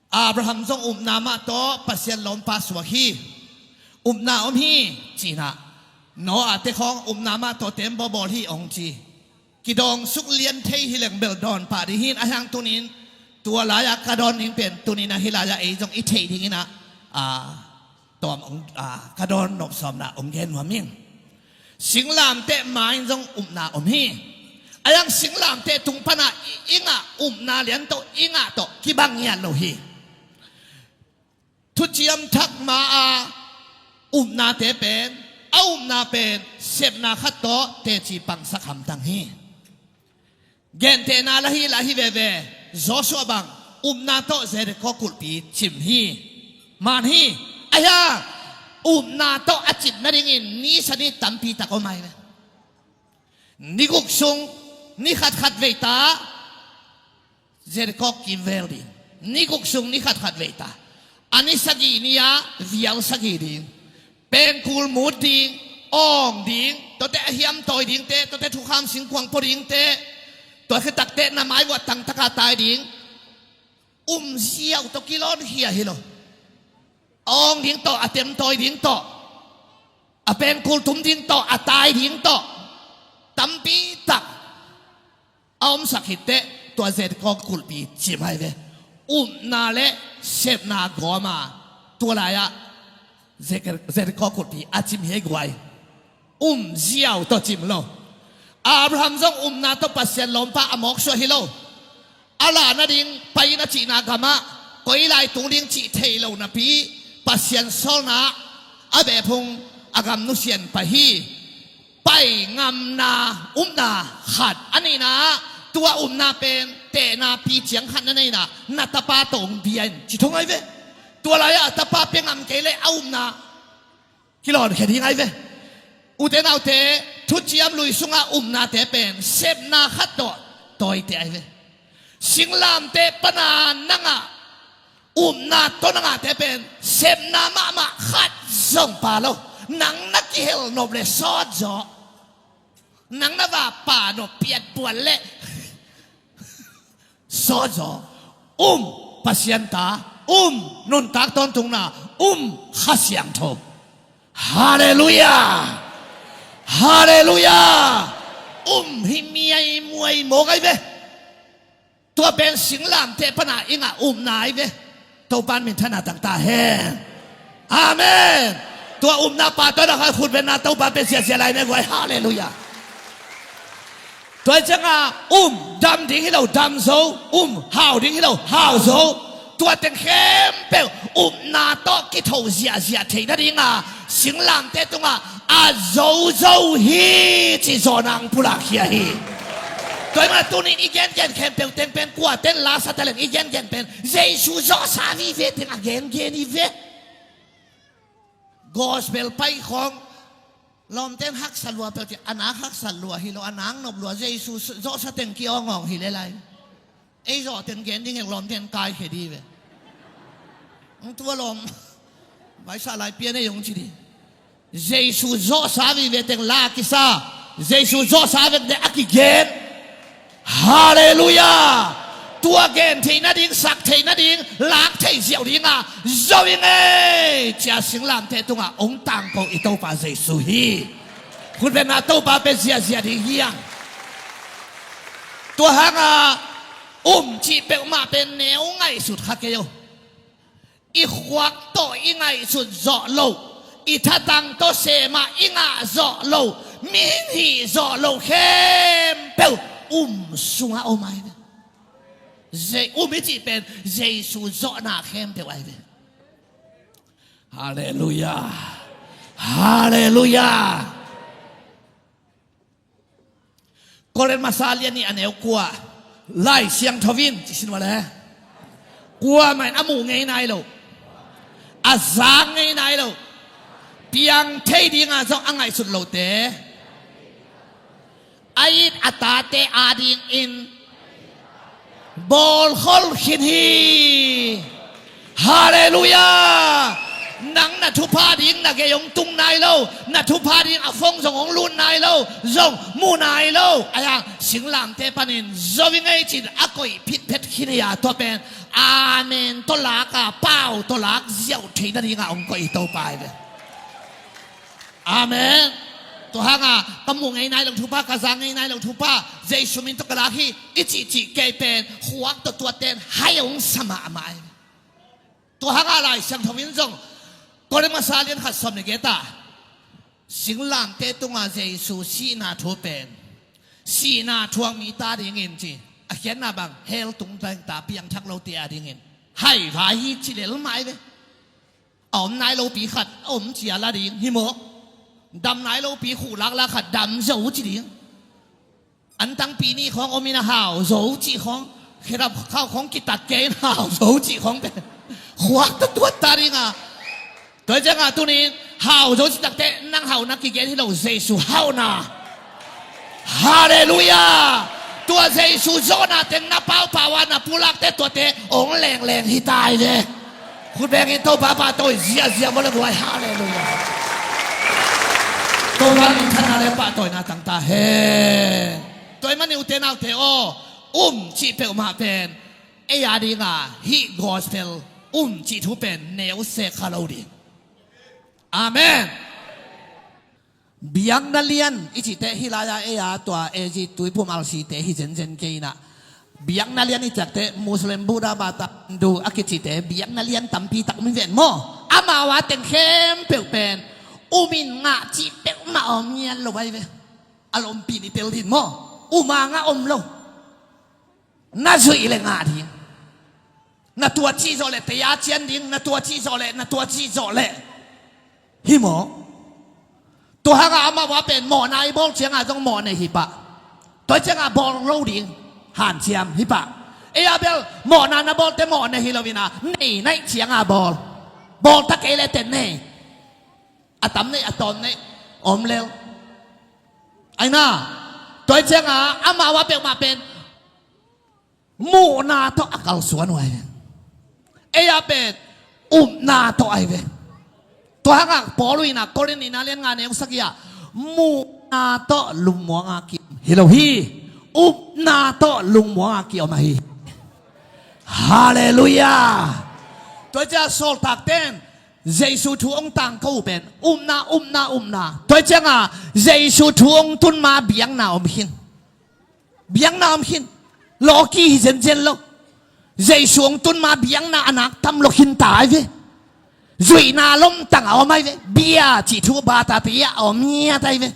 Abraham zong upna mah tawh Pasian lawmpa suak hi. Upna om hi cinah Noah te khawng upna mah tawh tembaw bawl hi hong ci. Kidawngsuk lian thei hi leng bel dawn pah ding hi in a hiang tunin tua lai-ah ka dawn ding pen tunin ahi lai-ah ei zong i theih ding inah, a, tawm hong, a, ka dawn nopsawmna hong gen nuam ing. Singlamteh ma in zong upna om hi. A hiang singlamteh tung panah i, i ngah upna lian tawh i ngah tawh kibang ngiat lo hi. Thuciam Thak ma-a upnate pen, a upna pen sepna khat tawh teci pangsak hamtang hi. Gentehna la hi, la hi veve. Joshua bang upna tawh Jericho kulhpi cim hi. Man hi. Ahi hang upna tawh a cim nadingin nisan hi tampi tak om ahi ve. Ni guk sung ni khatkhat veita Jericho kimvel ding. Ni guk sung ni khatkhat veita. A ni sagih ni-ah vial sagih ding. Pengkul mut ding, awng ding, tuate a hiam tawi dingte, tuate thukham singkuang pua dingte, tua khitakte na mai vuah tangtaka tai ding. Um ziau tawh kilawnkhia hi lo. A awng ding tawh, a tem tawi ding tawh, a pengkul tum ding tawh, a tai ding tawh, tampi tak a omsak khit teh tua Jericho kulhpi cim ahi ve. Upna le sepna gawm a, tua lai-ah Jer-, Jericho kulhpi a cim hi ei guai. Um ziau tawh cim lo. Abraham zong upna tawh Pasian lawmpa a mawksuah hi lo. A la nading pai in a cihna gamah koi lai tung ding cih thei lo napi, Pasian sawlna a beh phung a gam nusian pah hi. Pai ngamna upna khat. A nihna ah tua upna pen tehna pi ciang khat na neihna, na tapa tawh hong bia in ci thong ahi ve. Tua lai-ah a tapa pia ngam kei leh a upna kilawnkhia ding ahi ve. Ute naute, thuciam lui sungah upnate pen sepna khat tawh tawite ahi ve. Singlamteh pana nangah upna tawh na ngahte pen sepna mahmah khat zong pha lo. Nang na kihel nop le sawt zaw. Nang na va pha nop piat buan le sawt zaw. Um, Pasian ta. Um, nuntak tawntungna. Um, Kha Siangtho. Halleluiah. Halleluiah. Um hi miaimuai mawk ahi ve. Tua pen singlamteh pana i ngah upna ahi ve. Topa'n minthanna tang ta hen. Amen. Tua upna pha tawh na khai khutbetna Topa pen ziahziah lai ne guai. Halleluiah. Tua hi ciangah um dam ding hi lo, dam zo. Um hau ding hi lo, hau zo. Tua teng khempeuh upna tawh kitho ziahziah theih nadinga singlamteh tungah a zozo hi cih zawhna hong pulakkhia hi. Tua hi mah tunin i gengen khempeuh teng pen kuaten la sa taleng i gengen pen Jesu zawhsa vive teng a gengen hi ve. Gospel pai khawng lawmten haksa lua peuh ci, a nak haksa lua hi lo, a nak nop lua, Jesu zawhsa teng ki-awngawng hi le lai. Ei zawh teng gen ding hek lawmten kaikhia di ve. Ang tua lawm vaisa lai pian ei hong ci di. Jesu zawhsa vive teng la kisa. Jesu zawhsa vek deh a kigen. Halleluiah. Tua gen theih nading, sak theih nading, lak theih ziau dinga zo ing ei cia singlamteh tungah hong tangko i Topa Jesu hi. Khutbetna Topa pen ziahziah ding hi ang. Tua hanga um cih peuhmah pen neu ngaihsut kha kei o. I khuak tawh i ngaihsut zawh loh, i thatang tawh seemah i ngah zawh loh, mihing hih zawh loh khempeuh um sungah om ahi ve. Je-, um i cih pen Jesu zawhna khempeuh ahi ve. Halleluiah. Halleluiah. Korin masa lian nih a neu kua. Lai Siangtho in ci sin vale. Kuamah in a muh ngei nai lo, a zak ngei nai lo, piang thei dinga zong a ngaihsut lote a it a tate adingin bawlkhol khin hi. Halleluiah. Nang na thupha ding na gei hong tung nai lo, na thupha ding a phone zong hong lut nai lo, zong mu nai lo. Ahi hang singlamteh panin zo ing ei cin a koih phitphet khin hi a, tua pen amen tawh laka, pau tawh lak ziau theih nadinga hong koih hi Topa hi ve. Amen. Tua hanga ka mu ngei nai lo thupha, ka za ngei nai lo thupha, Jesu min tawh ka lak hi i cihcih kei pen khuak tawh tuaten hai hong sa mahmah hi. Tua hanga Lai Siangtho in zong Korin masa lian khat sawm le geta singlamteh tunga Jesu sihna thu pen sihna thuak mi ta dingin ci, a khiatna bang hell tung ding ta piangthak lote adingin haivai hi ci lel mah hi ve. A om nai lopi khat a om cia la ding hi maw? Dam nai lopi khuh lakla khat dam zo ci ding. Antangpi nih khawng om in a hau zo cih khawng, khedap khau khawng kitat kei in hau zo cih khawng pen khuak ta tuat ta ding a. Tua hi ciangah tunin hau zo cih takteh nang hauhna kigen hi lo, Jesu hauhna. Halleluiah. Tua Jesu zawhnate na paupau a na pulakte tuate ong lengleng hi ta hi ve. Khut bengin Topa pahtawi ziahziah maw le guai. Halleluiah. Topa minthanna le pahtawina tang ta hen. Tua ahih manin ute naute aw, um cih peuhmah pen ei a dinga hih gospel um cih thu pen neu sek kha lo ding. Amen. Biakna lian i cihte hih lai-a ei a tua A Z Tuiphum R C te hi zenzen kei inah. Biakna lian i ciakte Muslim, Buddha, Bata, Hindu a kicite biakna lian tampi tak om hi ven maw? Amau a teng khempeuh pen um in ngah cih peuhmah om ngiat lo ahi ve. A lompi ni tel din maw? Um a ngah om lo. Na zuih le ngah ding. Na tua cih zawh le tei a cian ding, na tua cih zawh le, na tua cih zawh le. Hi maw? Tua hanga amau a pen mawhna i bawl cianga zong mawh nei hi pah. Tua cianga bawl lo ding hanciam hi pah. Ei a bel mawhna na bawlte mawh nei hi lo ina, nei naih cianga bawl. Bawl ta kei le ten nei. A tam nei, a tawm nei, om lel. Aina, tua cianga amau a peuhmah pen muhna tawh a kalsuan uh ahi ve. Ei a pen upna tawh ahi ve. Tua hangah Paul in a Korin in a lian nga neu sagih ah muhna tawh lungmuanga kiom hi lo hi. Upna tawh lungmuanga kiom ahi. Halleluiah. Tua ciah sawltakte in Jesu thu ong tangko uh pen upna, upna, upna. Tua cianga Jesu thu ong tun ma biakna om khin. Biakna om khin. Lawki hi zenzen lo. Jesu ong tun ma biakna a nak tam lo khin ta ahi ve. Zuihna lomtang a om ahi ve. Bia cih thu bata pi a om ngiat ahi ve.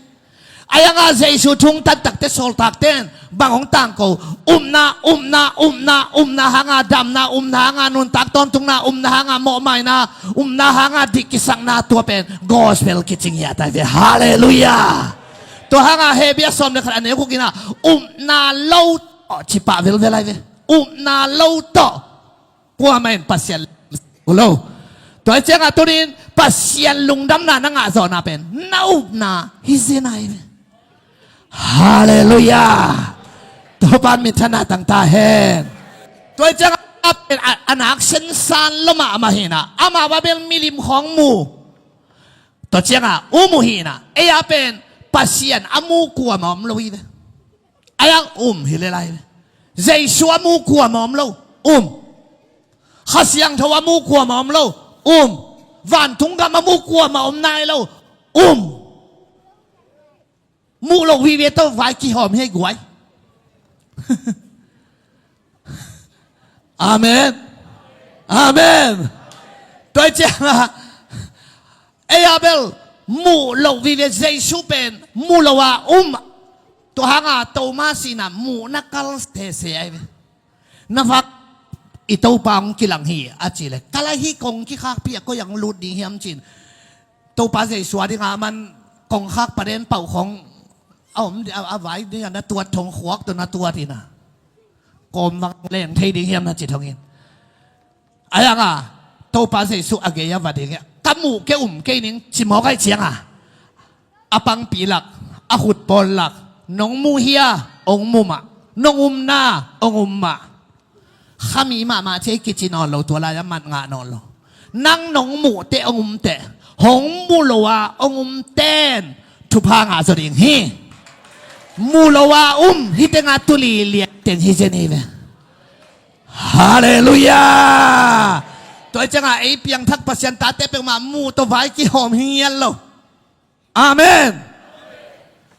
Ahi hanga Jesu thu ong tan takte sawltakte in bang ong tangko? Upna, upna, upna, upna hanga damna, upna hanga nuntak tawntungna, upna hanga mawhmaina, upna hanga dik kisakna, tua pen gospel kici ngiat ahi ve. Halleluiah. Tua hanga Hebru sawm le khat a neu guk ina upna lo tawh ci pah velvel ahi ve. Upna lo tawh kuamah in Pasian lo. Tua hi ciangah tunin Pasian lungdamna na ngah zawhna pen na upna hi zen ahi ve. Halleluiah. Topa minthanna tang ta hen. Tua hi ciangah a pen a, a nak sensan lo mahmah hi na, amau a bel milim khawng mu. Tua ciangah um uh hi na, ei a pen Pasian a mu kuamah om lo hi ve. Ahi hang um hi le lai ve. Jesu a mu kuamah om lo. Um. Kha Siangtho a mu kuamah om lo. Um. Vantung gam a mu kuamah om nai lo. Um. Muh loh vive tawh vai kihawm hi guai. Amen. Amen. Tua hi ciangah ei a bel muh loh vive, Jesu pen mu lo a um. Tua hanga Thomas in a muhna kal sese ahi ve. Na vak, i Topa hong kilang hi a ci le, ka lai hi, kong kikhakpih a koi ah hong lut ding hiam ci-in Topa Jesu a dinga man kongkhak paden pauh khawng a om, a, a vai ding a na tuat thong khuak tawh na tuat hi na. Kawm vang leng thei ding hiam na ci thongin. Ahi hanga Topa Jesu a gei a va ding hi a, ka muh kei um kei ning ci mawk ahih cianga a pangpi lak, a khutpawl lak, nong muh hia, ong muh mah, nong umna, ong um mah. Khami mahmah ci ei kici nawn lo, tua lai-a mat ngah nawn lo. Nang nong muh teh ong um teh, hong muh lo a ong um ten thupha ngah zaw ding hi. Muh lo a um hi tenga tuli lian teng hi zen hi ve. Halleluiah. Tua hi ciangah ei piangthak Pasian tate peuhmah muh tawh vai kihawm hi ngiat lo. Amen.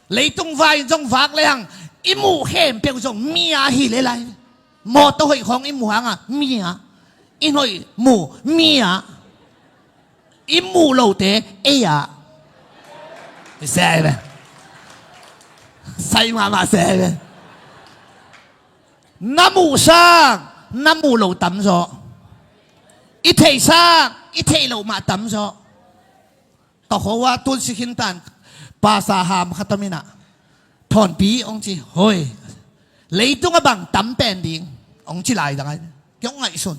Leitung vai in zong vak lehang i muh khempeuh zong mi a hi le lai. Mawtaw hoih khawng i muh hanga mi a, i hoih muh mi a, i muh lote ei a. I se ahi ve. Sai mahmah se ahi ve. Na muh sang na muh lo tamzaw. I theih sang I theih loh mah tamzaw. Ka khua-ah tun sikhin tan pasa ham khat om inah, Thawnpi hong ci, hoi, leitung a bang tam pen ding hong ci lai dang ai. Kiong ngaihsun.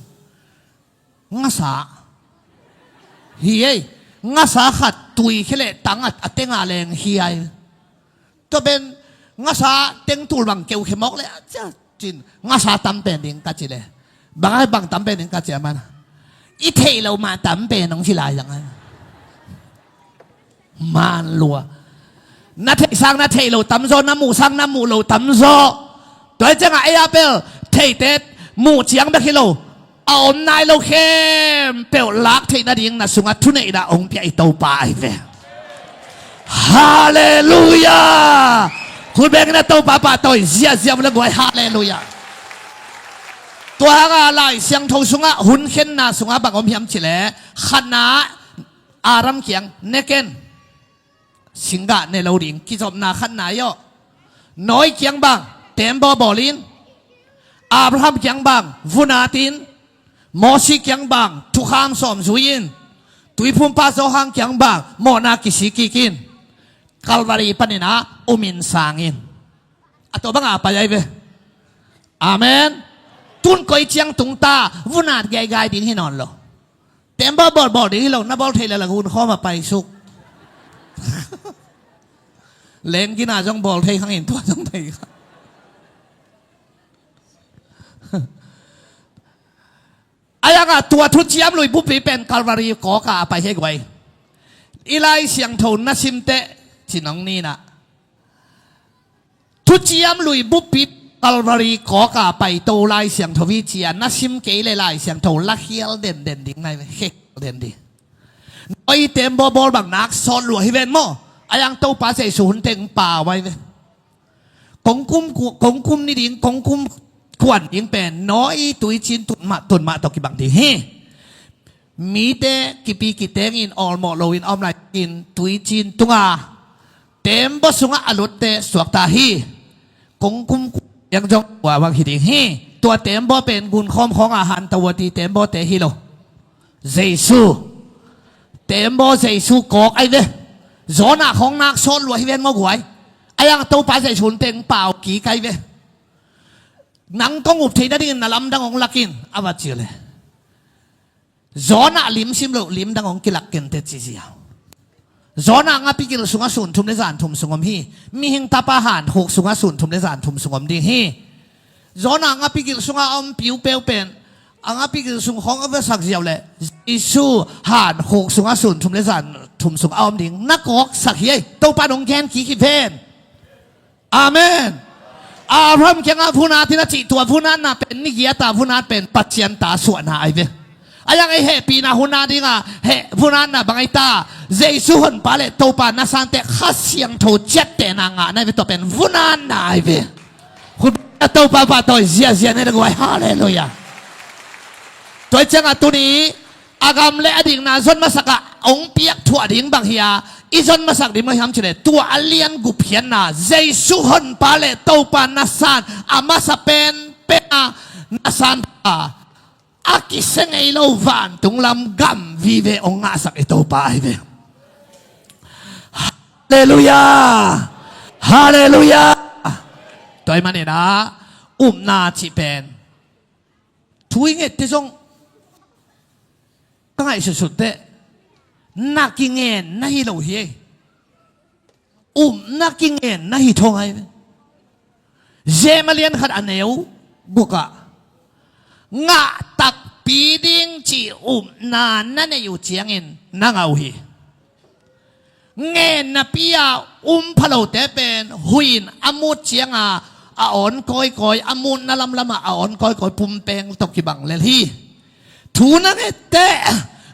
Ngasa hi ei. Ngasa khat tui khia leh tang a, a teng a leng hi ai. Tua pen ngasa teng tul bang keu khia mawk leh a cia cin ngasa tam pen ding ka ci leh, bang ai bang tam pen ding ka ci a man. I theih loh mah tam pen hong ci lai dang ai. Man lua. Na theih sang na theih loh tamzaw, na muh sang na muh loh tamzaw. Tua hi ciangah ei a pel theihte muh ciang bek hi lo, a om nai lo khempeuh lak theih nading na sungah thuneihna hong pia i Topa ahi ve. Halleluiah. Khut bengin a Topa pahtawi ziahziah un la guai. Halleluiah. Tua hangah Lai Siangtho sungah hun khenna sungah bang om hiam cileh, khatna Adam kiang ne ken. Singgah ne lo ding, kizopna khatna hi aw. Noah kiang bang teembaw bawl in. Abraham kiang bang vun at in. Mosi kiang bang thukham sawm zui in. Tuiphumpa Johan kiang bang mawhna kisik kik in. Calvary panin ah umin sang in. A tua bangah pai ai ve. Amen. Tun koi ciang tung ta, vun at gaigai ding hi nawn lo. Teembaw bawl bawl ding hi lo, na bawl thei leh la gun khawm a pai suk. Leng gina zong bawl thei khang in tua zong thei khang. A yangah tua thuciam lui bupi pen Calvary kawkah a pai hi guai. I Lai Siangtho na simteh cinong ninah thuciam lui bupi Calvary kawkah a paito Lai Siangtho hi cia na sim kei le Lai Siangtho la khial denden ding nai ve, khek den ding. Noah teembaw bawl bang nak sawt lua hi ven maw? A yang Topa Jesu hun teng pau ai ve. Kongkum ku-, kongkum ni ding, kongkum kuan ding pen Noah tuicin tun mah, tun mah tawh kibang ding hi. Mite kipi kitengin awlmawh loin a om lai in tuicin tunga teembaw sungah a lutte suakta hi. Kongkum kuan zong tua bang hi ding hi. Tua teembaw pen gunkhawm khawnga hanta uati teembawte hi lo. Jesu. Teembaw Jesu kawk ai ve. Jonah khawng nak sawt lua hi ven maw guai. A yang Topa Jesu hun teng pau kik ai ve. Nang kong up theih nadingin na lamdang hong lakin a va ci le. Jonah lim sim loh limdang hong kilak kente ci ziau. Jonah ngapigil sungah sun thum le zan thum sung om hi. Mihing Tapa hankhuk sungah sun thum le zan thum sung om ding hi. Jonah ngapigil sungah a om piupeu pen a ngapigil sung khawng a va sak ziau le Jesu hankhuk sungah sun thum le zan thum sung a om ding na kawksak hi ei. Topa nong gen kik hi ven. Amen. Abraham kiangah vun at in a cih tua vun atna pen ni giat a vun at pen Pasian ta suahna ai ve. A yang ei hehpihna hun a dinga heh vun atna bang ai ta? Jesu honpa le Topa na sante Kha Siangtho ciattehna ngah nai ve, tua pen vun atna ai ve. Hun a Topa pahtawi ziazia ne da guai. Halleluiah. Tua ciangah tuni a gam le a dikna zon masakah hong piak thuah ding bang hi a, i zon masak ding bang hiam cileh tua a lian gupkhiatna Jesu honpa le Topa na san a masa pen pen a na san a a kisia ngei lo vantung lam gam vive hong ngahsak i Topa ahi ve. Halleluiah. Halleluiah. Tua ahih manin ah upna cih pen thu i ngette zong ka ngaihsutsut teh na kingen na hi lo hi. Upna kingen na hi thong ai. Jem a lian khat a neu gukah ngah takpi ding cih upna na neih uh ciangin na ngah uh hi. Ngen napi-a um phalote pen huih in a mut cianga a awn kawikawi, a mutna lamlamah a awn kawikawi pumpeng tawh kibang lel hi. Thu na ngetteh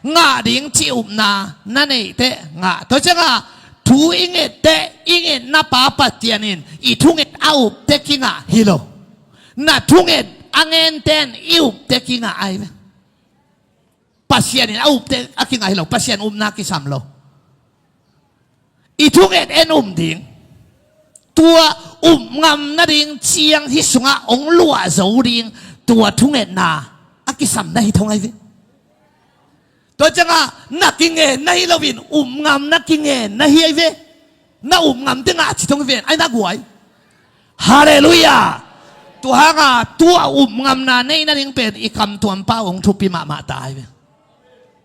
ngah ding cih upna na neihteh ngah. Tua cianga thu i ngetteh i ngetna pa Pasian in i thunget a upteh kingah hi lo. Na thunget a ngenten i upteh kingah ai ve. Pasian in a upteh a kingah hi lo, Pasian upna kisam lo. I thunget en um ding, tua up ngam nading ciang hih sungah hong luah zo ding, tua thungetna a kisam na hi thong ai ve. Tua ciangah na kingen na hi loin, upngam na kingen na hi ai ve. Na upngam tengah ci thong ven ai na guai. Halleluiah. Tua hangah tua upngamna nei nading pen i kamtuam pau hong thupi mahmah ta ai ve.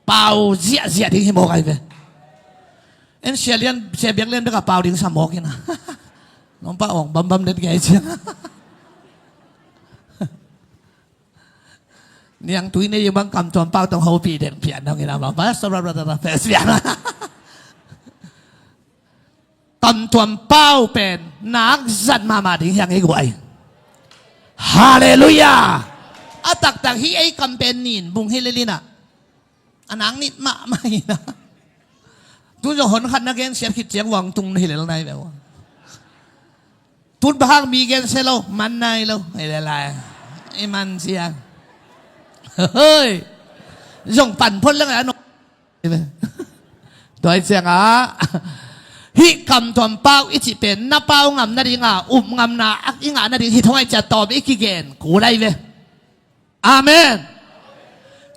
Pau ziahziah ding hi mawk ai ve. En sia lian, sia biak lian bekah pau ding sa mawk ina. Nong pau hong bambam den kei ciang. Niang tui nei bang kamtuam pau tong hopih deng pian dong ina bang pastor bla bla bla bla fes pian. Kamtuam pau pen nak zat mahmah ding hiang i guai. Halleluiah. A taktak hi ei kam pen nin bung hi lelina. A nang nit mahmah ina. Tun zong hon khat na gen siat khit ciang wang tung na hi lel nai ve. Tun bahang mi gen se lo man nai lo. Hi lel lai. I man ciang. Hoi. Zong pan phot leng a no. Tua hi ciangah hih kamtuam pau i cih pen na pau ngam nadinga upngamna i ngah nading hi thong ai cia tawm i kigen kul ai ve. Amen.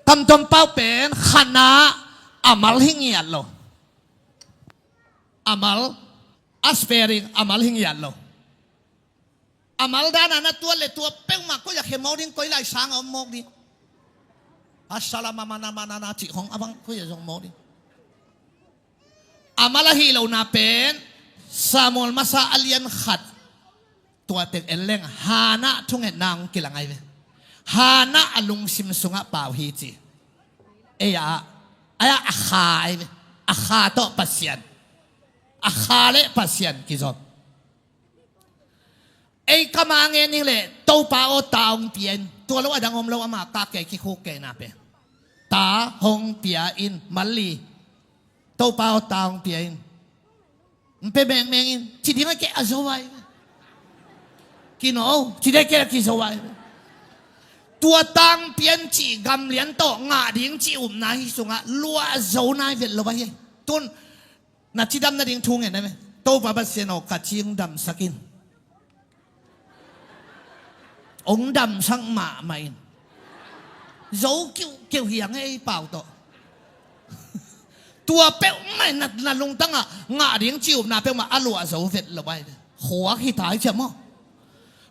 Kamtuam pau pen khatna a mal hi ngiat lo. A mal a sparing a mal hi ngiat lo. A mal dana na tuat le tua peuhmah koi a khe mawk ding, koi lai sanga om mawk ding. A sala mamana manana cih khong a bang koi a zong mawk ding. A mal a hih lohna pen Samuel masa a lian khat tua tek en leng Hannah thungetna hong kilang ai ve. Hannah a lungsim sungah pau hi ci. Ei a, ei a, a kha ai ve. A kha tawh Pasian. A kha le Pasian kizom. Ei kama ngen ning le Topa aw ta hong pia in. Tua lo a dang om lo ama kak kei kikhuk kei na pe. Ta hong pia in malli. Topa aw ta hong pia in. N pe mengmeng in. Ci ding a keh a zo ai. Kino ci ding a keh a kizo ai. Tua tang pian ci gamlian tawh ngah ding ci upna hi sungah luah zo nai vet lo ai. Tun na cidam nading thu ngen a me. Topa Pasian aw ka ci hong damsak in. Hong damsak mahmah in. Zo kiuhkiuh hiang ei pau tawh. Tua peuhmah in na, na lungtangah ngah ding ci upna peuhmah a luah zo vet lo ai. Khuak hi ta ai ciam maw.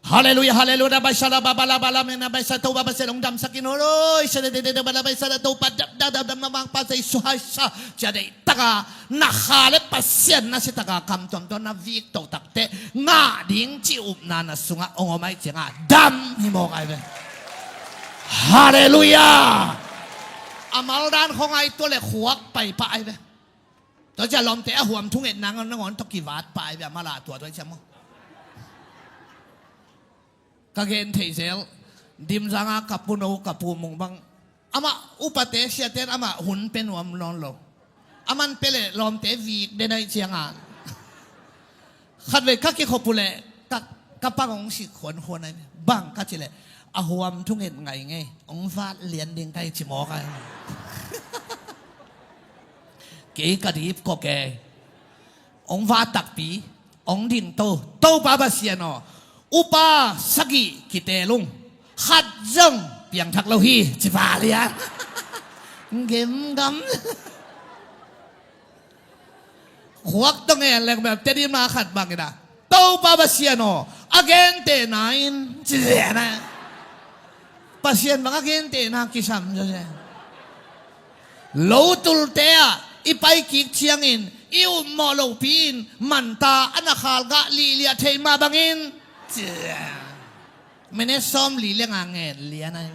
Halleluiah, halleluiah, baisala babala bala mena baisa Topa Pasian hong damsak in holo. Isa de de de de bala baisala Topa dam dam dam dam mamang pa sa isu haisa. Cia deih taka na kha le Pasian na si taka kamtuam tawh na vik toh takteh ngah ding ci upna na sungah hong om ai ciangah dam hi mawk ai ve. Halleluiah. A mal dan khong ai tua le khuak paipah ai ve. Tua cia lawmte a huam thungetna nangawn tawh kivat pah ai ve a mal a tua tua ai ciam maw. Ka gen theih zel. Dimzanga ka puno ka pumung bang amah upate siaten amah hun pe nuam nawn lo. Aman pe le lawmte vik den ai cianga khatvei ka kikhop uh le ka, ka pang hong sik huanhuan ai. Bang ka ci le a huam thunget ngai ngei hong vat lian ding ka hi ci mawk ai. Kei ka dip kok e. Hong va takpi hong ding to Topa Pasian aw. Upa sagih kitelung khat zong piangthak lo hi ci va lian. Gemgam. Khuak tong en leng bel tedimna khat bangin a Topa Pasian aw a gentehna in ci lian a. Pasian bang a gentehna kisam zaw zen. Lo tulte ah i paikik ciangin i upmawh lopi in manta a na khalgah lihliah theih mah bangin cia. Minute sawm li lenga ngen lian ai.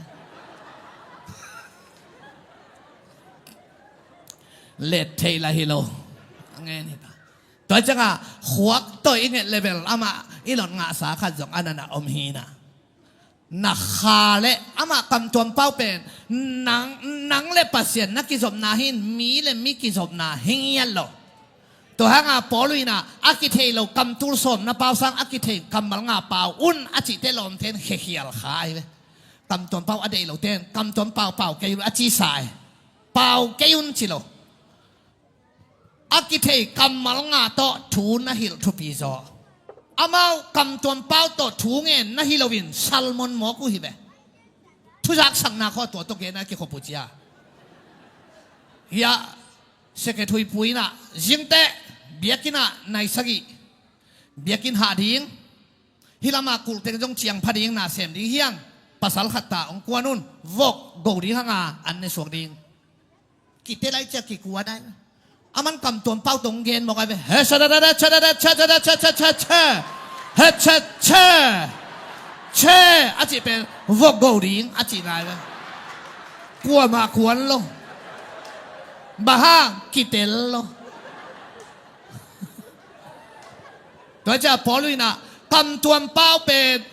Let theih lah hi lo. A ngen hi ta. Tua cianga khuak tawh i nget level amah i lot ngahsa khat zong a nana om hi na. Na kha le amah kamtuam pau pen nang, nang le Pasian na kizopna hin mi le mi kizopna hi ngiat lo. Tua hanga Paul in a kithei lo kamtul sawm na pau sang a kithei kammal nga pau un a cihte lawmten khekhial kha ai ve. Kamtuam pau a deih loten kamtuam pau pau kei un a cisa ai. Pau kei un ci lo. A kithei kammal nga tawh thu na hilh thupi zaw. Amau kamtuam pau tawh thu ngen na hi loin salmon mawk uh hi ve. Thuzaksakna khaw tua tawh gen a kikhop uh cia. Hiah Sekethuipu in ah, zingteh biakinn ah nai sagih biakinn hah ding, hih lamah kulh teng zong ciang pha ding, na sem ding hi hang, pasal khat ta hong kuan un, vok go ding hang a, an ne suak ding. Kite lai ciah kikuan ai. Aman kamtuam pau tawh hong gen mawk ai ve. He, sa, da, da, da, cha, da, da, cha, cha, da, cha, cha, cha, cha. He, cha, cha. Che, a cih pen vok go ding a cihna ai ve. Kuamah kuan lo. Bang hang, kitel lo. Tua ciah Paul in ah, kamtuam pau pen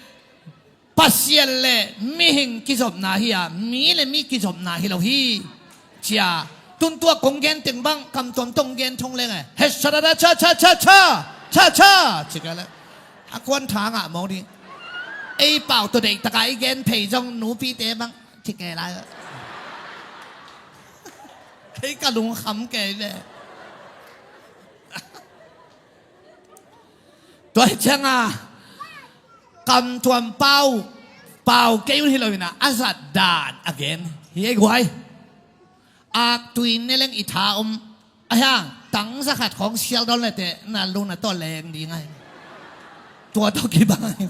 Pasian le mihing kizopna hi a, mi le mi kizopna hi lo hi. Cia, tun tua kong gen teng bang kamtuam tawh hong gen thong leng e. He, sa, da, da, cha, cha, cha, cha, cha, cha, ci kei le. A kuan tha ngah mawk ding. Ei pau tawh deih taka i gen phei zong nupite bang ci kei lai. Kei ka lungkham kei ve. Tua hi ciang a, kamtuam pau, pau kei un hi lo in ah, a zat dan a gen hi ei guai. Aktui ne leng i tha om a hiang, tang za khat khawng sial dawn le teh na lung na tawh leng ding ai. Tua tawh kibang ai.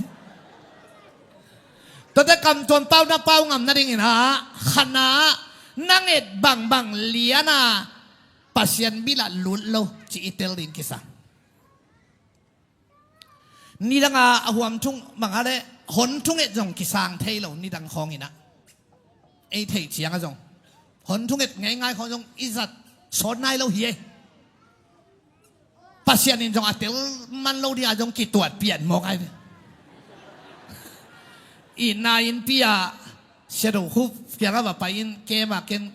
Tuate kamtuam pau na pau ngam nading in ah, khatna, na nget bangbang lian a, Pasian bil ah lut lo ci i tel ding kisam. Nidang a, a huam thung bang a le, hon thunget zong kisang thei lo, nidang khawng in ah. Ei theih ciang a zong, hon thunget ngeingai khawng zong i zat sawt nai lo hi ei. Pasian in zong a tel man lo ding a zong kituat pian mawk ai ve. I na innpi ah, Sia Do Khup kiang a va pai in, kem a ken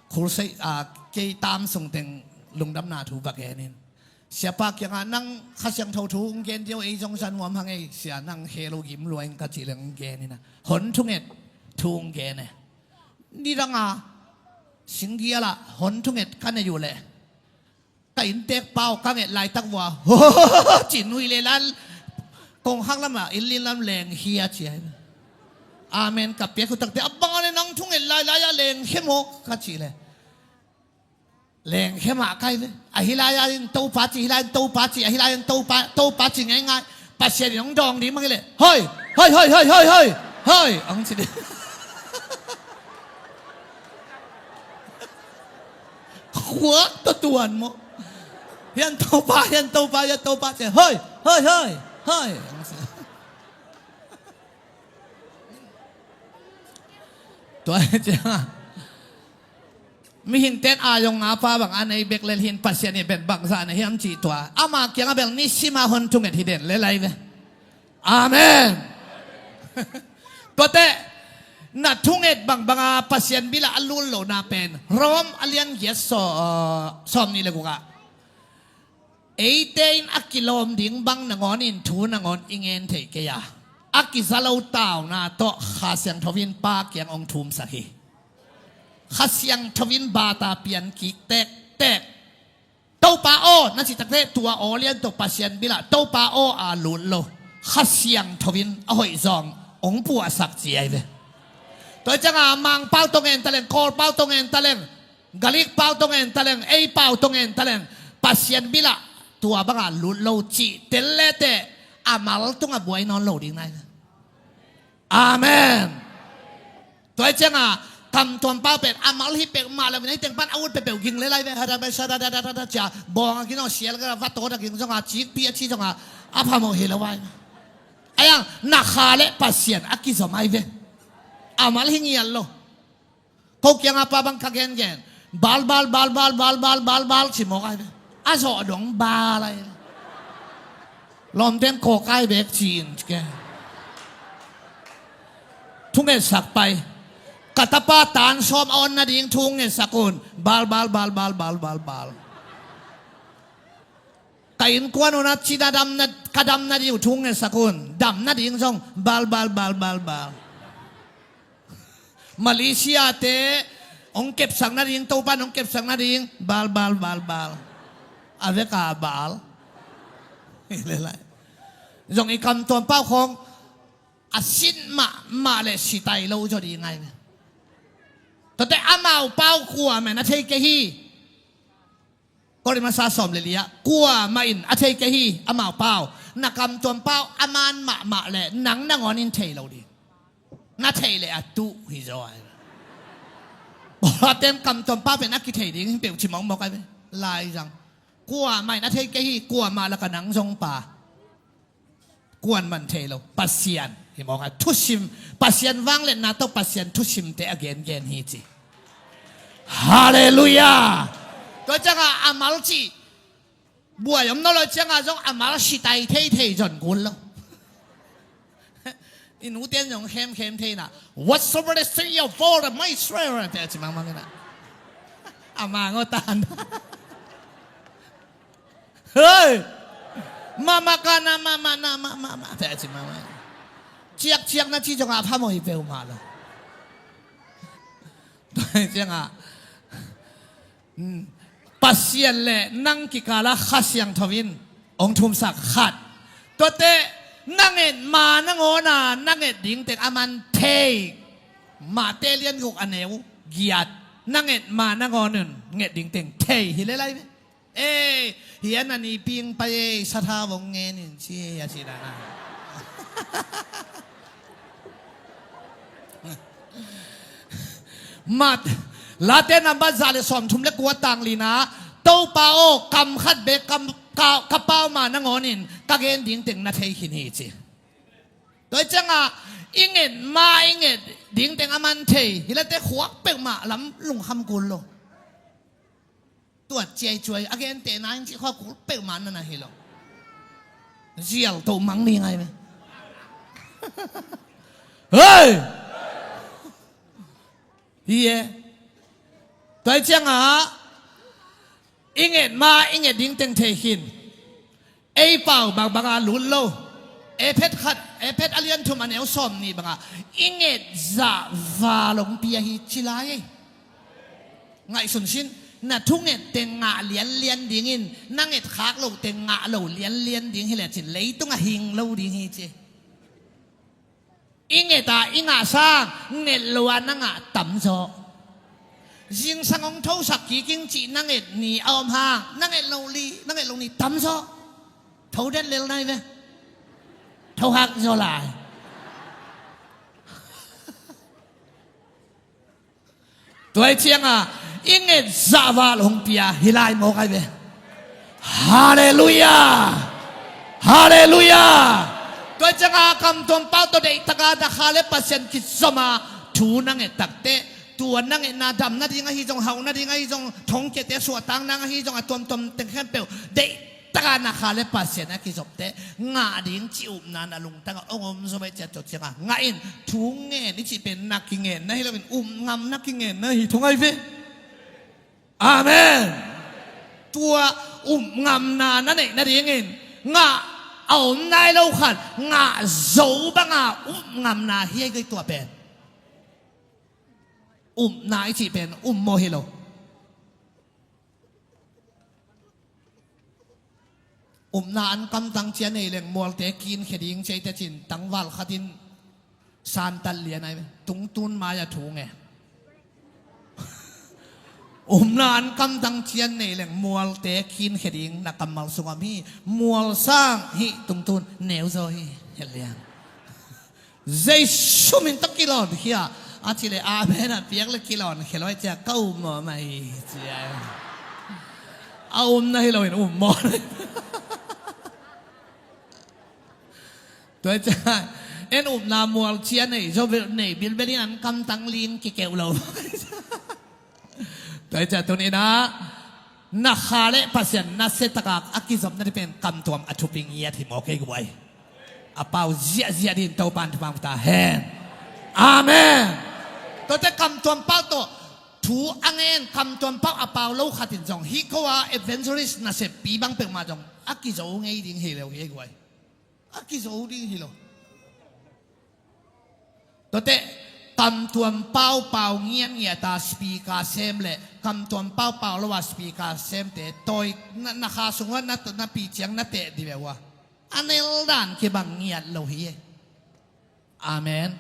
khulsei, a, kei tam sung teng lungdamna thu va gen in. Siapa kiangah nang Kha Siangtho thu hong gen dio, ei zong za nuam hang ei, sia nang he lo gim lua ing ka cih leng hong gen in a. Hon thunget thu hong gen e. Nidang a singgial ah hon thunget ka nei uh leh, ka inntek pau ka nget laitak vua, ci nui le lan kong hak lamah inn lin lam leng hi a ci a. Amen ka piak uh takte a bang a le nang thunget lailai ah leng khe maw ka cih leh, leng khe mah kai ve. Ahi lai-in Topa ci, ahi lai-in Topa ci, ahi lai-in Topa, Topa ci ngeingai. Pasian in hong dawng ding bang hi leh, hoi, hoi, hoi, hoi, hoi, hoi, hoi, hong ci ding. Khuak tawh tuan maw. Hian Topa, hian Topa, hian Topa ci, hoi, hoi, hoi, hoi, hong ci. Tua hi ciang a, mihing ten a zong a pa bang a nei bek lel hin, Pasian in pen bangzah na hiam cih tua, ama kiangah bel nisim a hon thunget hi den lel ai ve. Amen. Tuate, na thunget bangbang a Pasian bil ah a lut lohna pen Rom a lian giat saw-, sawm nih le guk ah, eite in a kilawm ding bang nangawn in thu nangawn i ngen thei kei a, a kiza lo tauna tawh Kha Siangtho in Pa kiang hong thumsak hi. Kha Siangtho in bata pian kik tektek. Topa aw na cih takte, tua aw lian tawh Pasian bil ah Topa aw a lut lo, Kha Siangtho in a hoih zawng hong puahsak ci ai ve. Tua hi ciang a, Mang pau tawh ngen ta leng, Kawl pau tawh ngen ta leng, Galik pau tawh ngen ta leng, ei pau tawh ngen ta leng, Pasian bil ah tua bang a lut lo cih tel le teh, a mal tungah buai nawn lo ding nai. Amen. Tua hi ciang a, kamtuam pau pen a mal hi pek mah lo in, hih teng pan a ut peuhpeuh ging lel ai ve, hada bai sa da da da da da cia, bawng a ging zong sial ka va tawt a ging zong a, cikpi a ci zong a, a phamawh hi lo ai. Ai ang, na kha le Pasian a kizom ai ve. A mal hi ngial lo. Ko kiang a pa bang ka gengen, bal, bal, bal, ci mawk ai ve. A zawh dong bal ai. Lawmten kawkai bek ci-in ci ke. Thungetsak pai. Ka tapa tan sawm a on nading thungetsak un. Bal, bal, bal, bal. Ka innkuan un a cina dam na, ka dam nading uh thungetsak un. Dam nading zong bal, bal, bal, bal, bal. Malaysia te hong kepsak nading, Topan hong kepsak nading, bal, bal, bal, bal. A veka bal. Zong i kamtuam pau khawng a sin mahmah le sitai lo zaw ding ngai. Tuate amau pau khua men a thei kei hi. Korin masa sawm le li ah, kuamah in a thei kei hi, amau pau, na kamtuam pau a man mahmah le nang nangawn in thei lo ding. Na thei le a tuh hi zaw ai. Pawlkhatte kamtuam pau pen a kithei ding hi peuh ci mawkmawk ai ve. Laizang. Kuamah in a thei kei hi, kuamah lakah nang zong pa. Kuamah in thei lo. Pasian hi mawk a, thusim, Pasian vangliatna tawh Pasian thusimte a gengen hi ci. Halleluiah. Tua ciangah a mal cih buai om nawn lo ciangah zong a mal sitai theithei zon kul lo. I nute in zong khemkhem thei na, "Whatsoever the say of all the my Israel," te a ci mangmang ina. A mang aw tan. Hei! Mama kana mama na mama mama. Te a ci mama. Ciakciak na ci zongah a phamawh hi peuhmah lo. Tua hi ciangah, hmm, Pasian le nang kikalah Kha Siangtho in hong thumsak khat. Tuate na nget ma nangawn a na nget ding teng a man thei. Mate lian guk a neu giat. Na nget ma nangawn un nget ding teng thei hi le lai ve. Ei, hi a na ni ping pai ei, sathau hong ngen in ci ei a ci na na. Mat, Late nambat za le sawmthum le kua tang li na, Topa aw, kam khat bek kam, ka, ka pau ma nangawn in ka gen ding teng na thei khin hi ci. Tua hi ciangah i nget ma i nget ding teng a man thei hi late khuak peuhmah lam lungkham kul lo. Tuat ciaicuai a gentehna in cih khua kul peuhmah na na hi lo. Zial toh mang ni ngai me. Hei! Hi e. Tua hi ciangah i nget ma i nget ding teng thei khin. Ei pau bangbanga lut lo. Efet khat, Efet a lian thum a neu sawm nih bangah i nget zah val hong pia hi ci lai ei. Ngaihsun sin, na thunget teng ngah lianlian dingin, na nget khak lo teng ngah lo lianlian ding hi le cin leitungah hing lo ding hi ci. I nget a i ngah sang nget lo a na ngah tamzaw. Zingsang hong thosak kik ing cih na nget ni a om hang na nget lo li, na nget lo ni tamzaw. Tho den lel nai ve. Tho hak zaw lai. Tua hi ciangah i nget zah val hong pia hi lai mawk ai ve. Halleluiah. Halleluiah. Tua hi ciangah kamtuam pau tawh deihtaka na kha le Pasian kizom a thu na nget takteh, tua na ngetna dam nading ahi zong, hauh nading ahi zong, thongkiate suahtak nang ahi zong, a tuamtuam teng khempeuh deih taka na kha le Pasian a kizopte ngah ding cih upna na lungtangah hong om zaw mah i ciat tua ciangah ngah in. Thu ngen i cih pen na kingen na hi loin upngam na kingen na hi thung ai ve. Amen. Tua upngamna na neih nadingin ngah a om nai lo khat ngah zo banga upngamna hi ai gei tua pen. Upna i cih pen upmawh hi lo. Upna an kamtang cia nei leng mualte kinkhia ding cia i tecin tangval khatin santat lian ai ve. Tungtun mai-a thu nge. Upna an kamtang cia nei leng mualte kinkhia ding na kammal sungah om hi. Mual sang hih tungtun neu zaw hi. Hel lian. Jesu min tawh kilawnkhia a ci le amen a piak le kilawnkhia lo ai cia ka um maw mai cia. A um na hi loin um maw. Tua cia en upna mual cia nei zo nei bilbelin an kamtang lin kikeuh lo. Tua hi ciah tuninah na kha le Pasian nasia taka a kizopna ding pen kamtuam a thupi ngiat hi maw kei guai. A pau ziahziah dingin Topa in thupha ta hen. Amen. Tuate kamtuam pau tawh thu a ngen kamtuam pau a pau lo khatin zong hih ko a evangelist naseppi bang peuhmah zong a kizo ngei ding hi lo hi guai. A kizo ding hi lo. Tuate kamtuam pau pau ngiatngiat a speaker sem le kamtuam pau pau lo a speaker semte tawi na, na kha sungah na, na pi ciang na teh dih ve ua. A nel dan kibang ngiat lo hi e. Amen.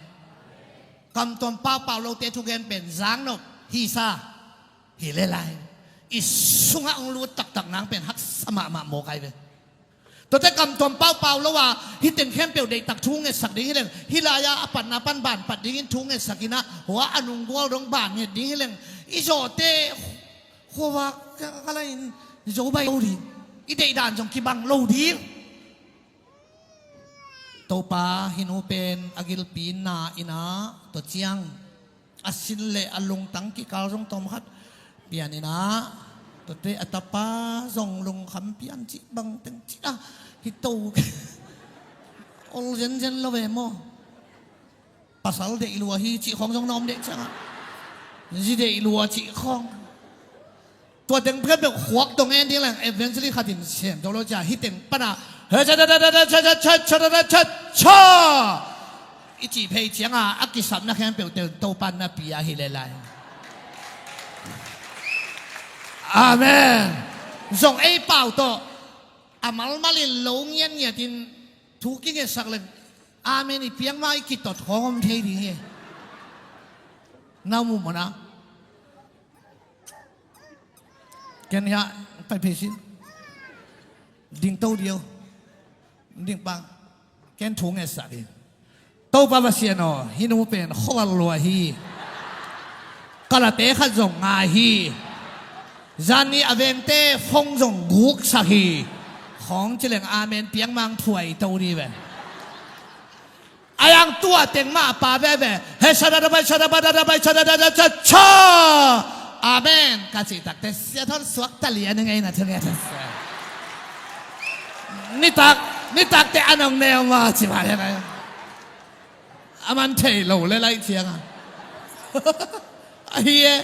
Kamtuam pau pau lote thugen pen zangnop hisa hi le lai. sungah hong lut taktak nang pen haksa mahmah mawk ai ve. Tuate kamtuam paupau lo a, hih teng khempeuh deihtak thu ngetsak ding hi leng, hih lai-a a patna pan ban pat dingin thu ngetsak in ah, hua a nunggual dong ban nget ding hi leng, i zawhte khuavak ka, ka la in zo bai lo ding, i deihdan zong kibang lo ding. Topa hih nu pen a gilpi na in ah, tua ciang a sin le a lungtang kikal zong tawm khat pian in ah, tuate a tapa zong lungkham pian cih bang teng cih ah, hih to ol zenzen lo ve maw? Pasal deih lua hi cih khawng zong na om deh ciangah, zi deih lua cih khawng. Tua teng peuhpeuh khuak dong en ding leng evangelist khat in sem to lo cia, hih teng pana, he cha cha cha cha cha cha cha cha cha cha, i cih phei cianga a kisapna khempeuh teng Topa na pia hi le lai. Amen. Zong ei pau tawh a malmal in lo ngiatngiat in thu kingetsak leng, amen i piak ma i kitot khawng om thei ding hi. Na mu mana. Ken hiah pai phei sin. Ding to dio. Ding pang. Ken thu ngetsak hi. Topa Pasian aw, hih nu pen khuaval lua hi. Kalate khat zong ngai hi. Zan ni a vengte phone zong guksak hi. Khawng ci leng amen piak mang phuai to ni ve. A yang tua teng mah a pa veve. He shadadabai shadabadadabai shadadada cha cha. Amen ka cih takte sia thawn suak ta lian i ngei na thunget. Nitak, nitakte a nong neu ma ci ma lian ai. A man thei lo le lai cianga. Ahi e.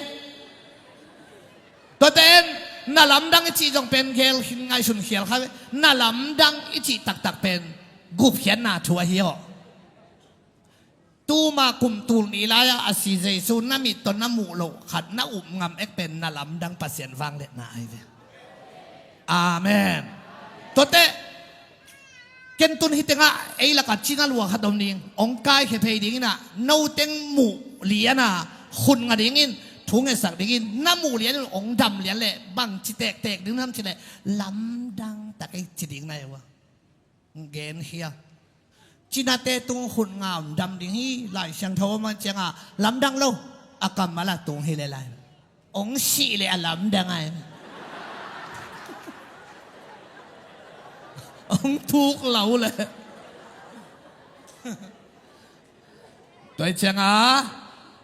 Tuate en, na lamdang i cih zong pen gel khin ngaihsun khial kha ve. Na lamdang i cih taktak pen gupkhiatna thu ahi aw. Tuma kum tul ni lai-a a si Jesu na mit tawh na muh loh khat na up ngam ek pen na lamdang Pasian vangliatna ahi ve. Amen. Tuate ken tun hih tengah ei lakah cina lua khat om ding, hong kaikhia phei dingin ah, no teng muh lian a khut nga dingin, thu ngetsak dingin, na muh lianin hong dam lian leh bangci tektek ding nam ci leh lamdang tak ei ci ding na hi ua. Gen hia. Cinate tung khut nga hong dam ding hi, Lai Siangtho a man cianga lamdang lo, a kammal a tung hi le lai. Hong sih le a lamdang ai. Hong thuk lo le. Tua hi cianga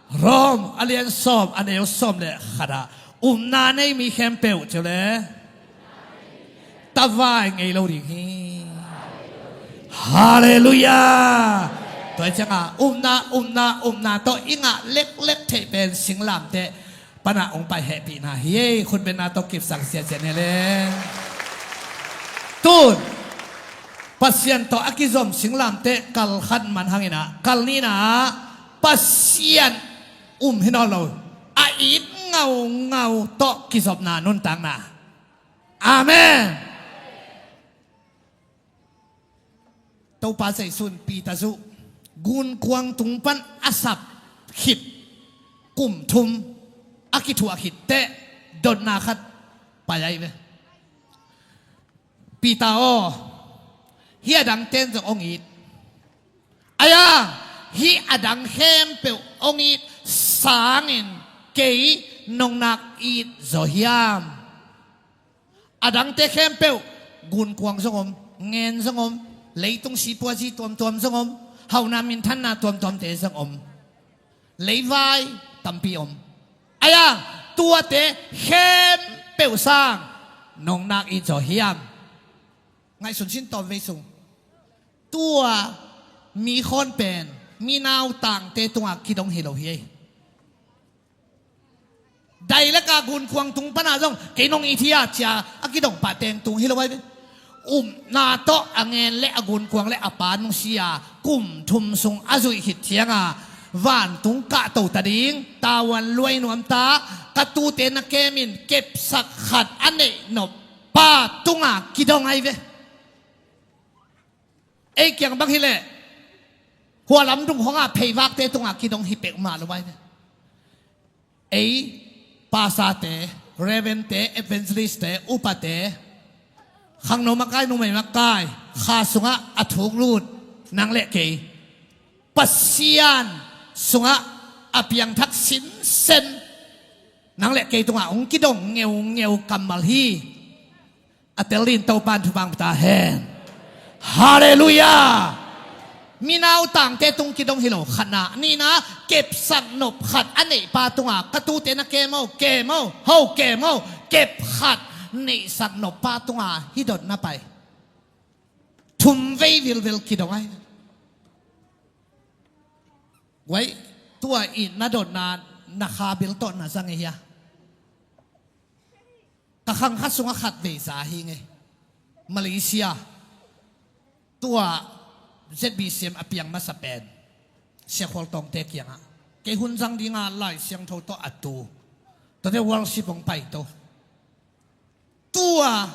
Rom a lian sawm a neu sawm le khatah upna nei mi khempeuh ciu le tavai ngei lo ding hi. Halleluiah. Tua hi cianga upna, upna, upna tawh i ngah leklek theih pen singlamteh pana hong pai hehpihna hi ei. Khutbenna tawh kipsak siasia ni le. Tun Pasian tawh a kizom singlamteh kal khat man hangin ah, kal nihna ah Pasian um hi nawn lo, a it ngaungau tawh kizopna nuntakna. Amen. Topa Jesu in Peter zuh gunkuang tung pan a sap khit kum thum a kithuah khit teh dotna khat pai ai ve. Peter aw, hih a dangten zong hong it. Ai-a, hih a dang khempeuh hong it sangin kei nong nak it zaw hiam? A dangte khempeuh, gunkuang zong om, ngen zong om, leitung sipuazi tuamtuam zong om, hauhna minthanna tuamtuamte zong om, leivai tampi om. Ai-a, tuate khempeuh sang nong nak it zaw hiam? Ngaihsun sin tawm vei sung. Tua mi khawn pen mi nautangte tungah kidong hi lo hi ei. Dailaka gunkuang tung pana zong kei nong it hi a cia a kidong pah teng tung hi lo ai ve. Upna tawh a ngen le a gunkuang le a pa nusia kum thum sung a zuih khit cianga vantung kahto ta ding, tavuan luai nuamta, ka tute na kemin kepsak khat a neih nop pa tunga kidong ai ve. Ei kiang bang hileh hua lamdung hongah pheivakte tungah kidong hi peuhmah lo ai ve. Ei pasate, Reverend te, evangelist te, upate, khangno makai, numei makai, kha sungah a thuk lut nang le kei, Pasian sungah a piangthak sinsen nang le kei tungah hong kidong ngeungeu kammal hi. A tel ding Topan thupha pia ta hen. Halleluiah. Minautangte tung kidong hi lo, khatna. Nihna, kepsak nop khat a neihpa tungah, ka tute na kem o, kem o, ho kem o, kep khat neihsak noppa tungah hih dotna pai. Thum vei vilvel kidong ai. Guai, tua i na dotna, na kha bil tawh na zang e hia? Ka khang khat sungah khat vei za hi ngei. Malaysia. Tua Z B C M a piang masa pen Sia Khual Tawngte kiangah, kei hun zang dinga Lai Siangtho tawh a tu, tuate worship hong pai to. Tua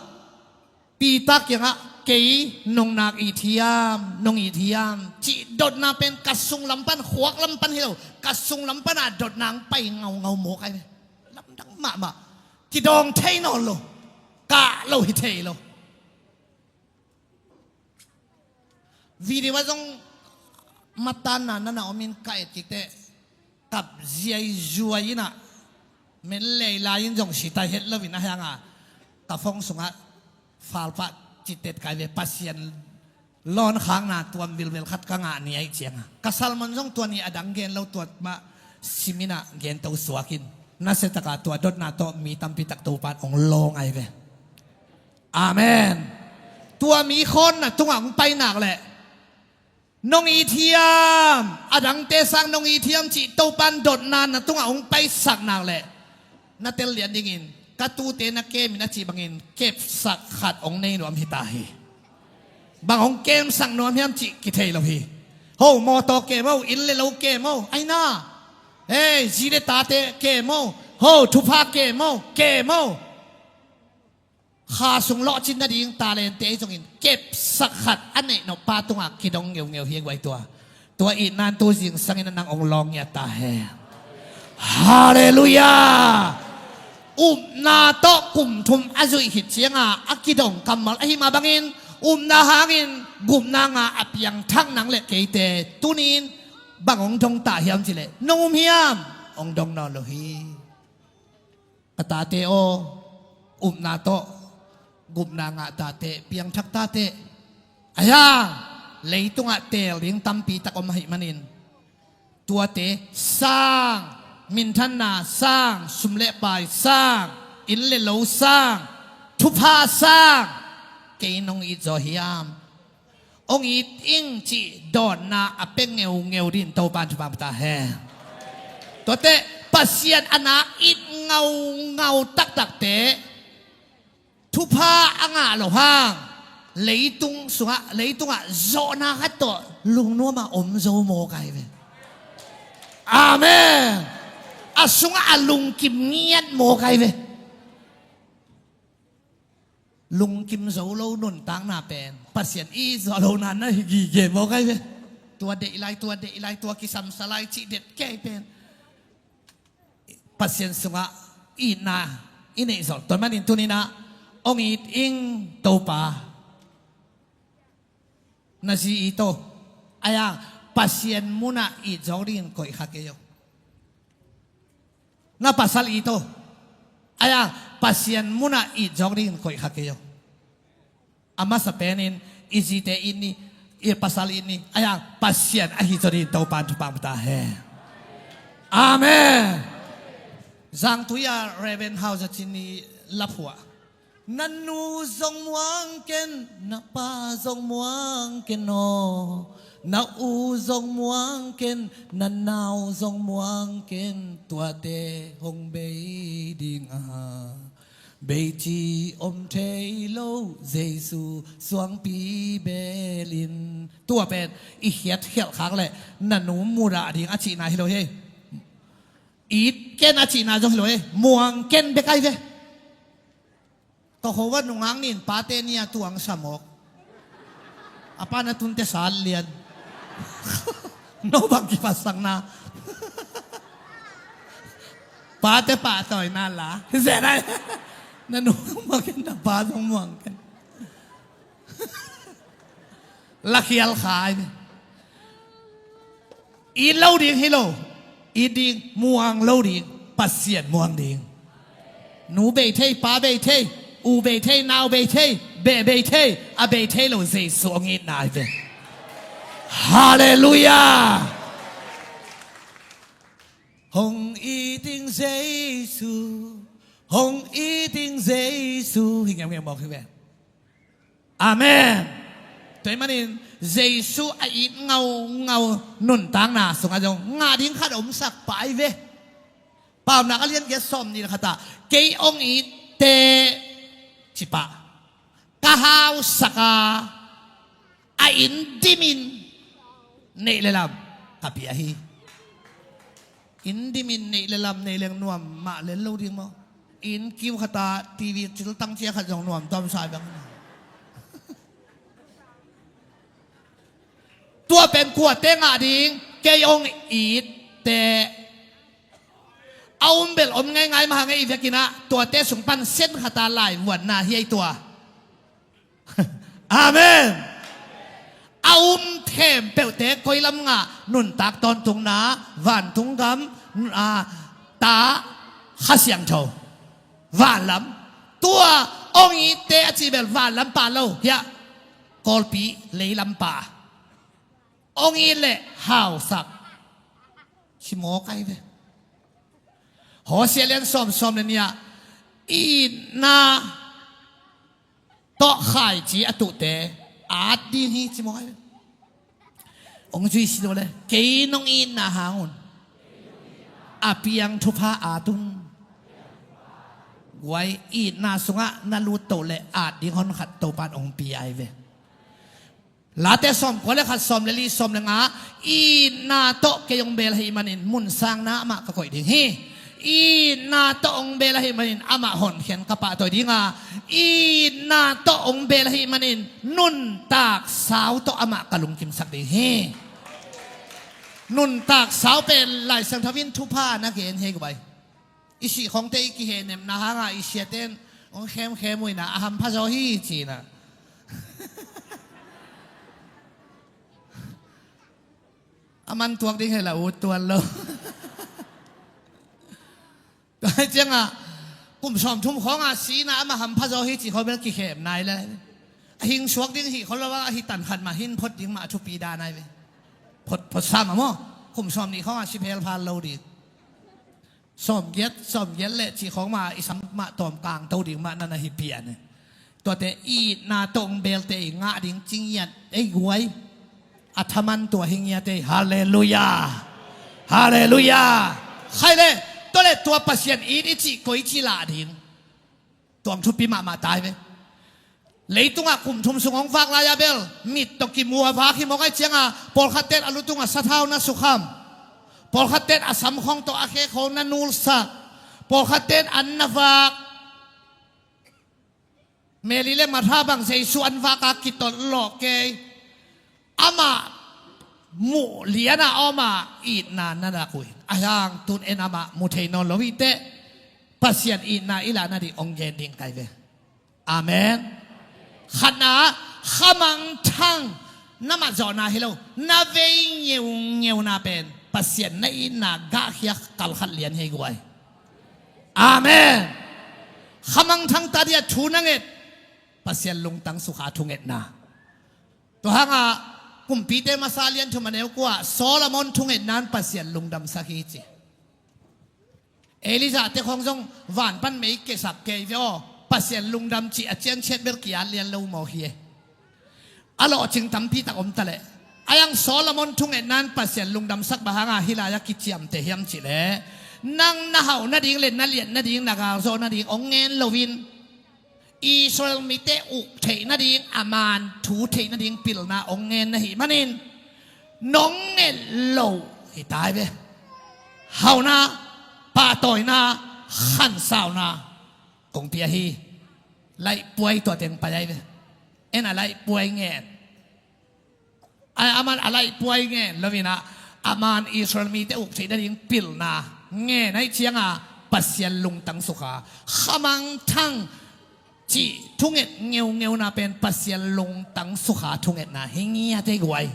Peter kiangah, kei nong nak it hiam, nong it hiam cih dotna pen ka sunglam pan, khuak lam pan hi lo, ka sunglam pan a dotna hong pai ngaungau mawk ai ve. Lamdang mahmah. Kidawng thei nawn lo. Kah lo hi thei lo. Video ah zong matanna na na om in ka et kik teh, kap ziaizuai in ah, men lei lai in zong si ta het lo in a hiang a, ka phone sungah falpah citet kai ve, Pasian lawnkhakna tuam vilvel khat ka ngah ni aih ciang a. Ka sermon zong tua ni a dang gen lo, tua mah sim in ah gen to suak in. Nasia tak a tua dotna tawh mi tampi tak Topan hong lawng ai ve. Amen. Tua mi khawnna tungah hong pai nak leh, nong it hiam, a dangte sang nong it hiam cih Topan dotna na tungah hong paisak nak leh, na tel lian dingin, ka tute na kem in a cih bangin kepsak khat hong nei nuam hi ta hi. Bang hong kemsak nuam hiam cih kithei lo hi. Ho, mawtaw kem o, inn le lo kem o, ai na. Hei, zi le tate kem o. Ho, thupha kem o, kem o. Kha sung lawhcin nading talente ahi zongin, kepsak khat a neih noppa tungah kidong ngeungeu hi guai tua. Tua itna in tu zingsangin a nang hong lawng ngiat ta hen. Halleluiah. Upna tawh kum thum a zuih khit cianga a kidong kammal ahi mah bangin, upna hangin gupna ngah a piangthak nang le keite tuni-in bang hong dong ta hiam cih leh, nong um hiam? Hong dong nawn lo hi. Ka tate aw, upna tawh gupna ngah ta teh, piangthak ta teh. Ahi hang leitungah teel ding tampi tak om ahih manin, tuate sang, minthanna sang, sum le pai sang, inn le lo sang, thupha sang, kei nong it zaw hiam? Hong it ing cih dawnna a pia ngeungeu dingin Topan thupha pia ta hen. Tuate Pasian a na it ngaungau taktakte thupha a ngah loh hang, leitung sungah, leitungah zawhna khat tawh lungnuam a om zo mawk ai ve. Amen. A sungah a lungkim ngiat mawk ai ve. Lungkim zo lo nuntakna pen Pasian i zawh lohna na hi gige mawk ai ve. Tua deih lai, tua deih lai, tua kisamsa lai cih det kei pen Pasian sungah itna i neih zawh. Tua manin tuni-in ah hong it ing Topa. Na zi it aw, ahi hang Pasian munah it zawk dingin koih kha kei aw. Na pasal it aw, ahi hang Pasian munah it zawk dingin koih kha kei aw. A masa penin i zite it ni, i pasal it ni, ahi hang Pasian ahi zaw dingin Topan thupha pia ta hen. Amen. Zangtui a Reverend Hau Za Cin i laphuah. Na nu zong muang ken, na pa zong muang ken aw. Na u zong muang ken, na nau zong muang ken, tuate hong bei ding a, beici om thei lo, Jesu suangpi belin. Tua pen i khiat khialh khak leh na nu mudah ding a cihna hi lo hi. It ken a cihna zong hi lo hi. Muang ken bek ai ve. Ka khuavak nungak nin pate ni a tuang sa mawk. A pa na tunte sa lian. No bang kiphatsakna. Pate pahtawina la. Zenai. Na nu muang ken, na pa zong muang ken. Lakhial khai. It lo ding hi lo. It ding, muang lo ding. Pasian muang ding. Nu bei thei, pa bei thei, u bei thei, nau bei thei, beh bei thei, a bei thei lo Jesu hong itna hi ve. Halleluiah. Hong it ing Jesu, hong it ing Jesu. Hi ngeungeu mawk hi ve. Amen. Tua ahih manin Jesu a it ngaungau nuntakna sungah zong ngah ding khat omsak pah hi ve. Paunak a lian giat sawm nih le khat ah, kei hong itte cipah ka hausak a, a inn dimin neih le lam ka pia hi. Inn dimin neih le lam nei leng nuam mah lel lo ding maw? Inn kiu khat ah T V ciltang cia khat zong nuam tuam sa bang. Tua pen kuate ngah ding, kei hong itte. A um bel om ngeingai mah hang ei vekin ah, tuate sung pan sen khat a laivuanna hi ei tua. Amen. A um khempeuhte koi lam ngah, nuntak tawntungna, vantung gam, a, ta, Kha Siangtho. Vanlam. Tua hong itte a cih bel vanlam pah lo hiah, Kawlpi leilam pah. Hong it leh hausak. Ci mawk ai ve. Hosea lian sawm, sawm le nih ah, itna tawh khaici a tuhte at ding hi, ci mawk ai ve. Hong zui si lo le, kei nong itna hang un a piang thupha at un. Guai, itna sungah na lut toh le at ding hon khat Topan hong pia ai ve. Late sawm kua le khat, sawm le li, sawm le nga, itna tawh kei hong bel ahih manin mun sangna amah ka koih ding hi. Itna tawh hong bel ahih manin amah honkhian ka pahtawi ding a, itna tawh hong bel ahih manin nuntak sau tawh amah ka lungkimsak ding hi. Nuntak sau pen Lai Siangtho in thupha na gen hi, guai. I sih khongte i kihehnemna hanga i siaten hong khemkhem uh inah a hampha zaw hi ci inah. A man tuak ding hela ut tuan lo. Tua ciangah kum sawmthum khawnga si inah amah hampha zaw hi ci khawng bel kikhem nai le. A hing suak ding hih khol lo a, a hi tan khat mah hin phot ding mah a thupi dan ai ve. Phot, phot sam a maw? Kum sawmnih khawnga si phel phal lo ding. Sawmgiat, sawmgiat le cih khawng mah i sam mah tawm kangto ding mah na na hi pian e. Tuate itna tawh hong belte i ngah ding ci ngiat ei guai. A thaman tua hi ngiat ei. Halleluiah. Halleluiah. Khai le, tua le tua Pasian it i cih koici lah ding. Tuang thupi mahmah tai ve. Leitungah kum thum sung hong vak lai-a bel mit tawh kimu a vak hi mawk ai cianga, pawlkhat ten a lu tungah sathau na sukham, pawlkhat ten a samkhong tawh a khekhong na nulsak, pawlkhat ten an na vak. Meli le Martha bang Jesu an vak a kitolh lawh kei. Amah muh liana a om a, itna na lak uh hi. A hang tun en amah mu thei nawn lo hi teh, Pasian itna i lah nading hong gen ding kai ve. Amen. Khatna, khamangthang na matzawhna hi lo, na vei ngeungeuna pen Pasian na itna gahkhia kalkhat lian hi guai. Amen. Khamangthang ta dia thu na nget, Pasian lungtang sukha thungetna. Tua hanga Kumpite masa lian thum a neu kua, Solomon thungetna in Pasian lungdamsak hi ci. Elijah te khong zong van pan mei kesak kei ve aw, Pasian lungdam cih a cianciat bel ki-at lian lo mawk hi e. A lawhcing tampi tak om ta leh. A yang Solomon thungetna in Pasian lungdamsak bang hanga hih lai-a kiciamteh hiam cih leh, nang na hauh nading le na liat nading, na galzawh nading hong ngen loin, Israel mite uk theih nading, a man thu theih nading pilna hong ngen na hih manin, nong nget loh hi tai ve. Hauhna, pahtawina, khansauna kong pia hi. Laihpuai tua teng pai ai ve. En a laihpuai ngen. A, a man a laihpuai ngen loinah, a man Israel mite uk theih nading pilna ngen aih cianga, Pasian lungtang sukha, khamangthang cih thunget ngeungeuna pen Pasian lungtang sukha thungetna hi ngiat ei guai.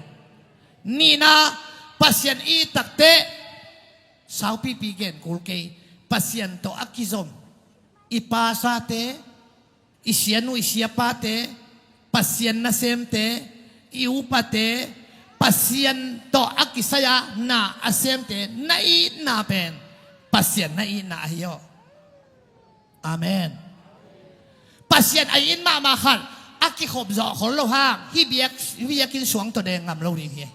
Nihna, Pasian i takte saupipi gen kul kei, Pasian tawh a kizom i pasate, i sianu i siapate, Pasian nasemte, i upate, Pasian tawh a kisai-a na a semte na itna pen Pasian na itna ahi aw. Amen. Pasian a it mahmah khat a kikhop zawh khol lo hang hih biak, hih biakinn suang tawh deng ngam lo ding hi.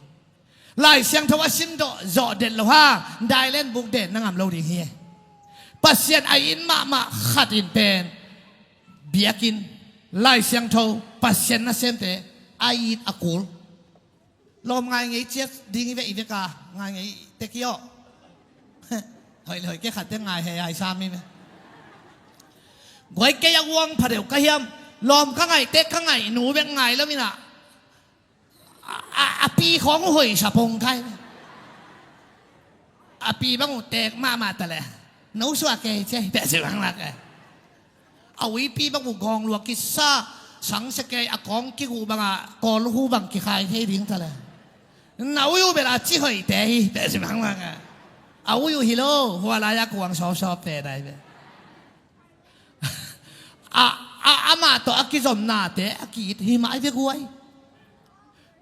Lai Siangtho a sim zawh, zawh det lo hang dailen buk den na ngam lo ding hi. Pasian a it mahmah khat in pen biakinn, Lai Siangtho, Pasian nasemte a it a kul. Lawm ngai ngei ciat ding i ve, i veka ngai ngei tek hi aw. Hoih le hoih kei khat tek ngai he ai sam hi ve. Guai kei a guang pha deuh ka hiam, lawm ka ngaih tek ka ngaih nu bek ngai lo inah. A, a, a pi khawng uh hoih sa pong kai. A pi bang uh tek mahmah ta leh no suak kei cia hi peh si bang lak eh. A uipi bang uh gawng luak kisa, sangsia kei a kawng kiguh bangah kawl hu bang kikhai thei ding ta leh. Na ui uh bel a ci hoihte hi peh si bang lak eh. A ui uh hi lo, hua lai-a kuang sawpsawpte dai bel. A, a, amah tawh a kizomnate a ki-it hi mah i ve guai.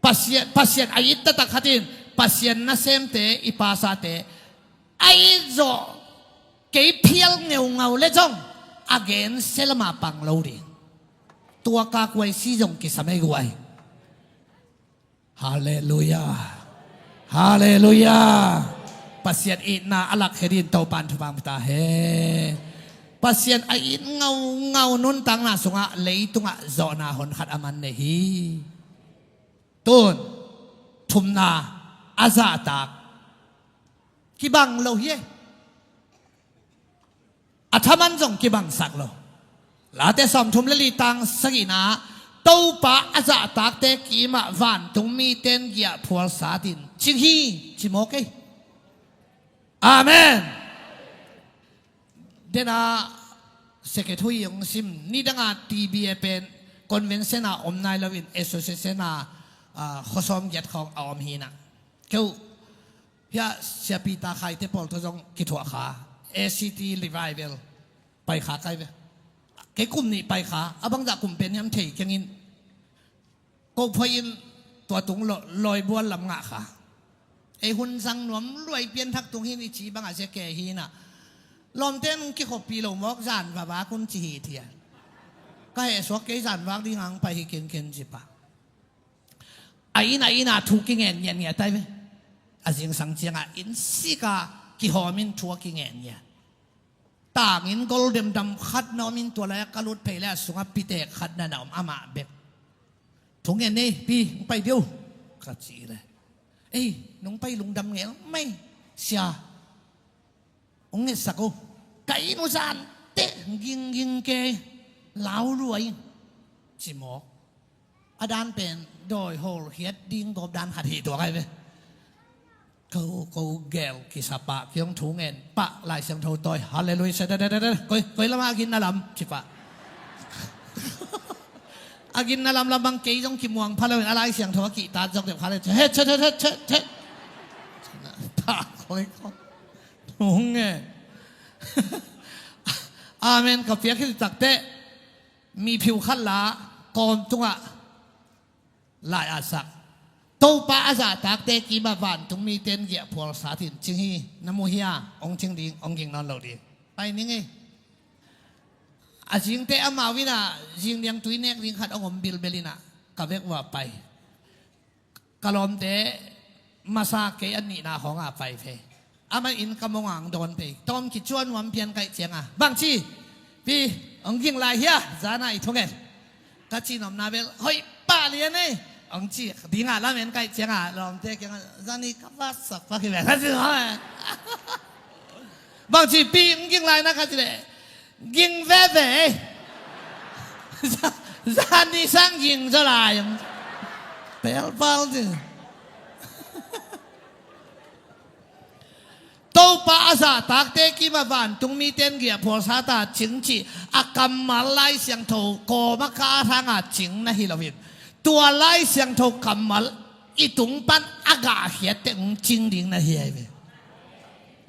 Pasian, Pasian a it taktak khat in Pasian nasemte, i pasate a it zawh kei phial ngeungau le zong a gensia lamah pang lo ding. Tua ka kuai si zong kisam ei guai. Halleluiah. Halleluiah. Pasian itna a lakkhia dingin Topa'n thupha pia ta hen. Pasian a it ngaungau nuntakna sungah leitungah zawhna hon khat a man nei hi. Tun, thumna, a zahtak kibang lo hi. A thaman zong kibangsak lo. Late sawmthum le li tang sagihna, Topa a zahtakte kimah vantung miten giahphual satin cing hi, ci mawk ei. Amen. Dena secretary hong sim, nidanga T B A pen convention a om nai loin association a, a, khuasawm giat khawng a om hinah. Keu Hia siapi ta khaite pawl tawh zong kithuah kha, A C T revival pai kha kai ve. Kei kum nih pai kha, a bangzah kum pen hiam thei kengin. Ko phoih in tua tung lo, lawibual lam ngah kha. Ei hun zang nuam luai pianthak tung hin i ci bangah zia ke hinah. Lawmte nung kikhoppi lo mawk zan vavak un ci hi thia. Ka heh suak kei zan vak ding ang pai hi kenken ci pah. A inn a inn a thu kingen ngiatngiat ai ve. A zingsang ciangah inn sika kihawmin thu a kingen ngiat. Tangin gol demdam khat na omin tua lai-a ka lut phei le a sungah pitek khat na na om amah bek. Thu ngen ei pi, hong pai diu ka ci le. Ei, nong pai lungdam ngel mai sia. Hong ngetsak uh. Ka inn uh zan teh gingging kei lau luai. Ci mawk. A dan pen dawi hawlkhiat ding gawp dan khat hi tuak ai ve. Ko, ko gel kisa pah kiong thu ngen pah Lai Siangtho tawi halleluiah sa da da da da. Koi, koi lamah a ginna lam ci pah. A ginna lam lam bang kei zong kimuang pha loin a Lai Siangtho a kihtat zok deuh kha le. He, che, che, che, che, che. Pah koi ko. Thu ngen. Amen ka piak hi takteh. Mi phiu khat la kawm tungah lai a sak. Topa a zahtakte kimah vantung miten giahphual satin cing hi. Na mu hia? Hong cing ding, hong ging nawn lo ding. Pai ning ei. A zingte amau inah zingniang tui nek ding khat hong om bilbel inah ka vek uh a pai. Ka lawmte masa kei a nihna khawngah pai phei. Amah in ka mawng ang dawn phei. Tawm kicuan nuam pian kaih cianga bangci pi hong ging lai hia? Zana i thungen ka ci nopna bel hoih pah lian ei hong ci dingah lamen kaih cianga lawmte kiangah zani ka vasak pak hi ve ka ci nuam ei. Bangci pi hong ging lai na ka ci leh Ging veve ei. Zani sang ging zaw lai. Pelpal ci. Topa a zahtakte kimah vantung mite in giahphual sa ta cing cih a kammal Lai Siangtho kawm a kah hanga cing na hi loin, tua Lai Siangtho kammal i tung pan a gahkhiat teh hong cing ding na hi ahi ve.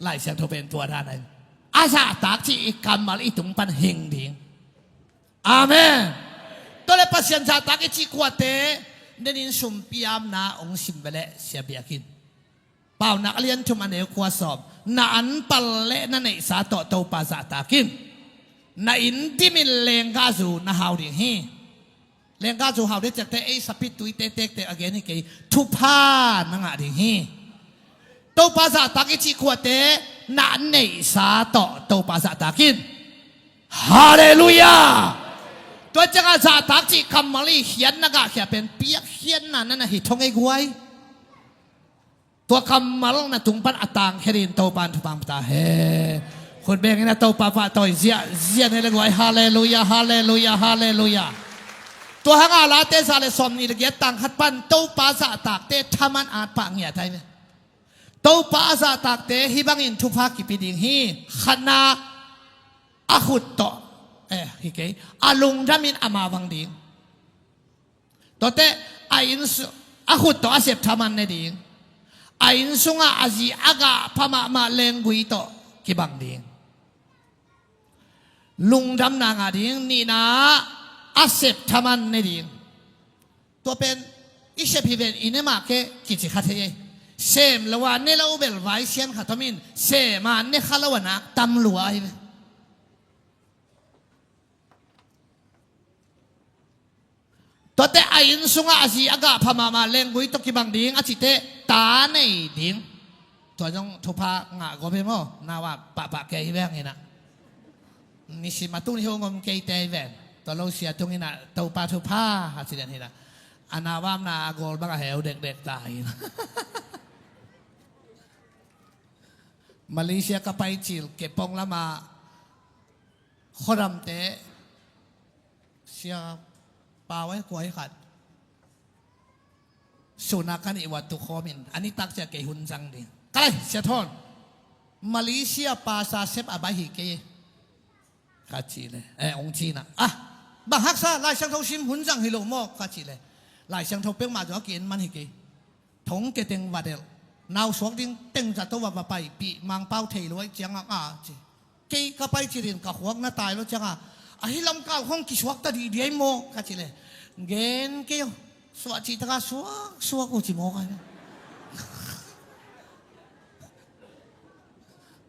Lai Siangtho pen tua dan ahi ve. A zahtak cih i kammal i tung pan hing ding. Amen. Tua le Pasian zahtak i cih kuate, nenin sumpiamna hong sim ve leh sia biakinn. Paunak a lian thum a neu kua sawm. Na an pal le na neihsa tawh Topa zahtak in. Na inn dimin lenggahzu na hau ding hi. Lenggahzu hau ding ciakte ei sapit tuite tektek a gen hi kei. Thupha na ngah ding hi. Topa zahtak i cih kuate, na neihsa tawh Topa zahtak in. Halleluiah. Tua ciangah zahtak cih kammal i khiatna gahkhia pen piakkhiatna na na hi thong ei guai. Tua kammal na tung pan a tangkhia dingin Topa in thupha hong pia ta hen. Khut bengin a Topa pahtawi ziahziah ni le guai. Halleluiah, halleluiah, halleluiah. Tua hanga Late za le sawmnih le giat tang khat pan Topa zahtakte thaman at pah ngiat ahi ve. Topa a zahtakte hih bangin thupha kipia ding hi. Khatna, a khut tawh, eh, hi kei, a lungdamin a mavang ding. Tuate a inn su-, a khut tawh a sep thaman ne ding. A inn sungah a zi a gah pha mahmah lenggui tawh kibang ding. Lungdamna ngah ding. Nihna, a sep thaman ne ding. Tua pen i sep hi ven, i ne mah kei kici kha thei ei. Sem lo a ne lo bel vaisian khat om in, sem a ne kha lo a nak tam lua hi ve. Tuate a inn sungah a zi a gah pha mahmah lenggui tawh kibang ding a cite, ta nei ding. Tua zong thupha ngah gawp hi maw? Nau a pahpah kei hi ve hang hi na. Nisim a tung ni hong om keite hi ven. Tua lo sia tung hi na, Topa thupha a ci den hi na. A nau a om na a gawl bang a heu dekdek ta hi na. Malaysia ka pai cil kepong lama khuadamte sia pau ai kuai khat. Suna ka nih ua tukhawmin a nitak cia kei hun zang ding. Ka lai, sia thawn. Malaysia pasa sep a bai hi kei. Ka ci le. Eh, ong ci na. Ah, bang haksa, Lai Siangtho sim hun zang hi lo maw? Ka ci le. Lai Siangtho pek mah zong a ki en man hi kei. Thong ke teng va delh. Nau suak ding teng zato va va paipih. Mangpau thei luai ciangah a ci. Kei ka pai cirin ka khuak na tai lo ciangah. A hi lamkal khong kisuak ta dih diai maw? Ka ci le. Gen kei o. Suah cih taka suak, suak uh ci maw ka.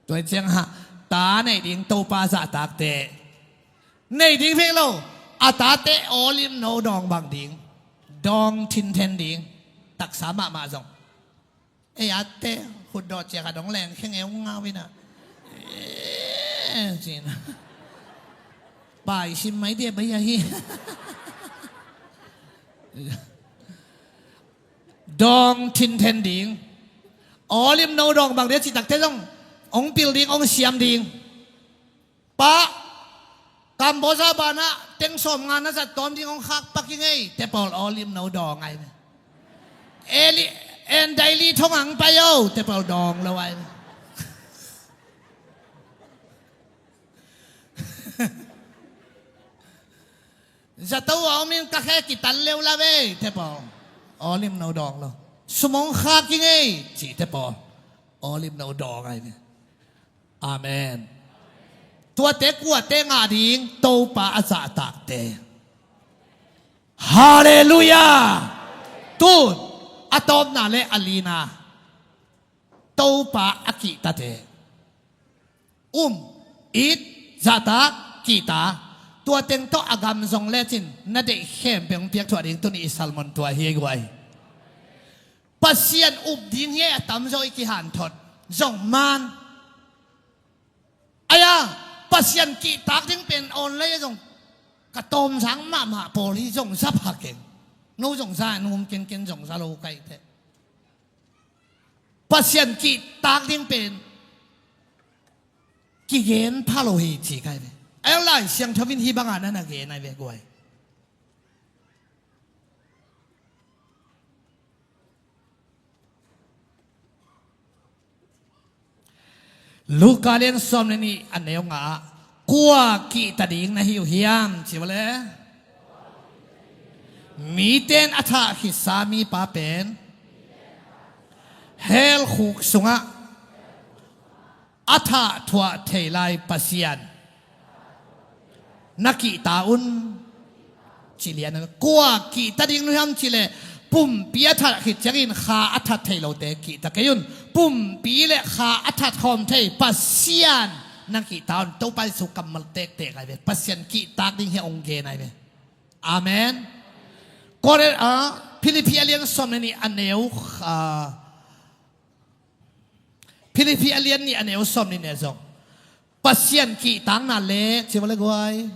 Tua ciangah ta nei ding Topa zahtakte. Nei ding vek lo. A tate olive no dawng bang ding. Dawng thinthen ding. Taksa mahmah zong. Ei a te, khut dawh ciak a dong leng kheng eu ngau ina. Eh, cin. Pai sim mai dia bai ahi. Dawng thinthen ding. Olive no dawng bang dia citak te zong. Ong pil ding, ong siam ding. Pa, Cambodia banah teng sawm nga na zat tawm ding hong khak pak i ngei, te pawl olive no dawng ai ve. Eli, en daily thong ang pai o, te pawl dawng lo ai ve. Zato a om in ka khe kital leu la ve, te pawl olive no dawng lo. Sum hong khak i ngei, ci te pawl olive no dawng ai ve. Amen. Tuate kuate ngah ding, Topa a zahtakte. Halleluiah. Tun a tawpna le a lina, Topa a kihtate. Um, it, zahtak, kihta. Tua teng tawh a gam zong lecin na deih khempeuh hong piak thuah ding tuni i sermon tua hi guai. Pasian up ding hi a tamzaw i kihanthot zong man. Aya, Pasian kihtak ding pen online a zong ka tawmzang mahmah pawl hi zong za pha keng. No zong za, no um kenken zong za lo kaih teh. Pasian kihtak ding pen kigen pha lo hi ci kai ve. Ai Lai Siangtho in hi banga na na gen ai ve guai. Luka lian sawm le nih a neu nga ah, kua kihta ding na hi uh hiam ci uh le? Mite in a thah khitsa mipa pen hell khuk sungah a thah thuah thei lai Pasian na kihta un. Ci lian a, kua kihta ding na hi uh hiam cih leh, pumpi a that khit ciangin kha a that thei lote kihta kei un. Pumpi le kha a that khawm thei Pasian na kihta un. Topa Jesu kammal tektek ai ve. Pasian kihtak ding hi a hong gen ai ve. Amen. Korin, ah, Philippi a lian sawm le nih a neu, ah, Philippi a lian nih a neu sawm le nih a zong, Pasian kihtakna le, ci vo le guai,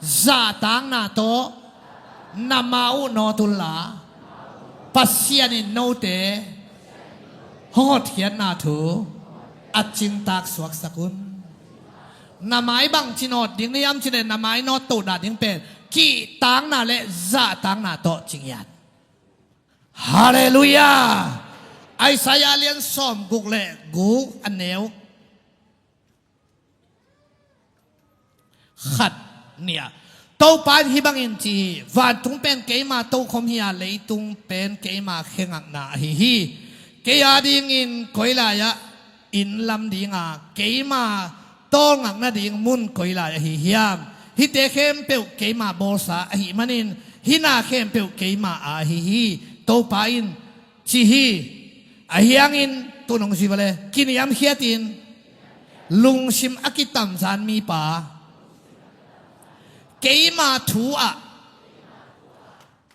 zahtakna tawh na ma uh nawt unla, Pasian in note hong hotkhiatna thu a cingtak suaksak un. Na mai bangci nawt ding na hi hiam cih leh, na mai nawt tohdah ding pen kihtakna le zahtakna tawh ci ngiat. Halleluiah. Isaiah lian sawm guk le guk a neu khat, nih ah, Topa in hih bangin ci hi: Vantung pen keima tokhom hi a, leitung pen keima khengakna ahi hi. Kei a dingin koi lai-ah inn lam ding a, keima tawlngak nading mun koi lai ahi hiam? Hihte khempeuh keima bawlsa ahih manin hih na khempeuh keima a ahi hi, Topa in ci hi. Ahi hangin tu-in hong zui vo le, kiniamkhiatin lungsim a kitamzan mipa, keima thu ah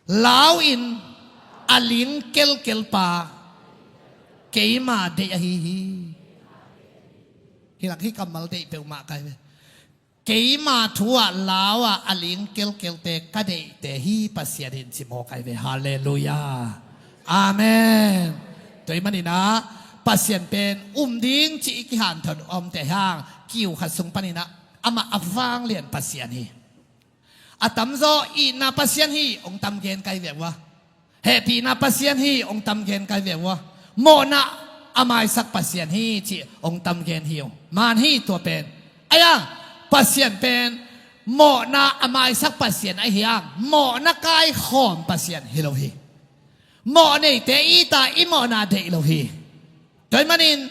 lau-in a ling kelkel pa, keima deih ahi hi. Hih lak hih kammal deih peuhmah kai ve. Keima thu ah lau a a ling kelkelte ka deihte hi, Pasian in ci mawk ai ve. Halleluiah. Amen. Tua ahih manin ah Pasian pen um ding ci i kihanthawn omte hang kiu khat sung panin ah amah a vanglian Pasian hi. A tamzaw itna Pasian hi hong tam gen kai ve ua. Hehpihna Pasian hi hong tam gen kai ve ua. Mawhna a maisak Pasian hi cih hong tam gen hi uh. Maan hi tua pen. Ahi hang Pasian pen mawhna a maisak Pasian ahi hang, mawhna kaikhawm Pasian hi lo hi. Mawh neite it a i mawhna deih lo hi. Tua ahih manin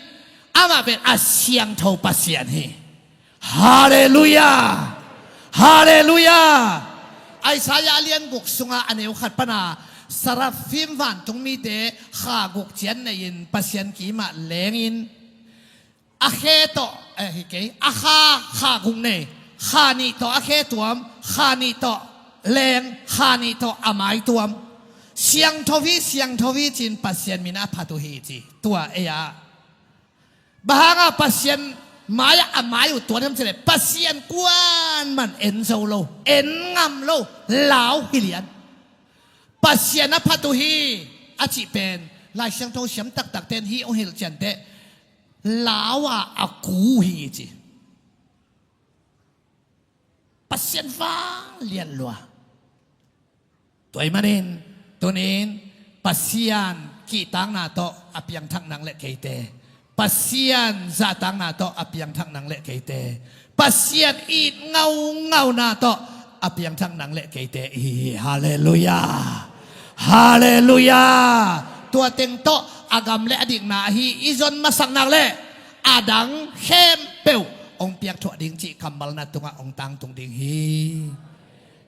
amah pen a siangtho Pasian hi. Halleluiah. Halleluiah. Isaiah a lian guk sungah a neu khat pana seraphim vantung mite kha guk ciat nei-in Pasian kimah lengin, a khe tawh, eh, hi kei, a kha, kha guk nei, kha nih tawh a khe tuam, kha nih tawh leng, kha nih tawh a mai tuam. Siangtho hi, siangtho hi ci-in Pasian min a phat uh hi ci. Tua ei-ah bang hangah Pasian mai-ah a mai uh tuan hiam cih leh, Pasian kuaman en zo lo, en ngam lo lau hi lian. Pasian a phat uh hi a cih pen Lai Siangtho siam taktakte in hih hong hilh ciangteh, lau a a ku uh hi ci. Pasian vanglian lua. Tua ahih manin tuni-in Pasian kihtakna tawh a piangthak nang le keite, Pasian zahtakna tawh a piangthak nang le keite, Pasian it ngaungauna tawh a piangthak nang le keite i hi hi. Halleluiah. Halleluiah. Tua teng tawh a gam le a dikna ahi i zon masak nak leh a dang khempeuh hong piakthuah ding cih kammal na tungah hong tangtung ding hi.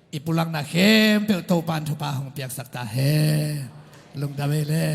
I pulakna khempeuh Topa in thupha hong piaksak ta hen. Lungdam ei le.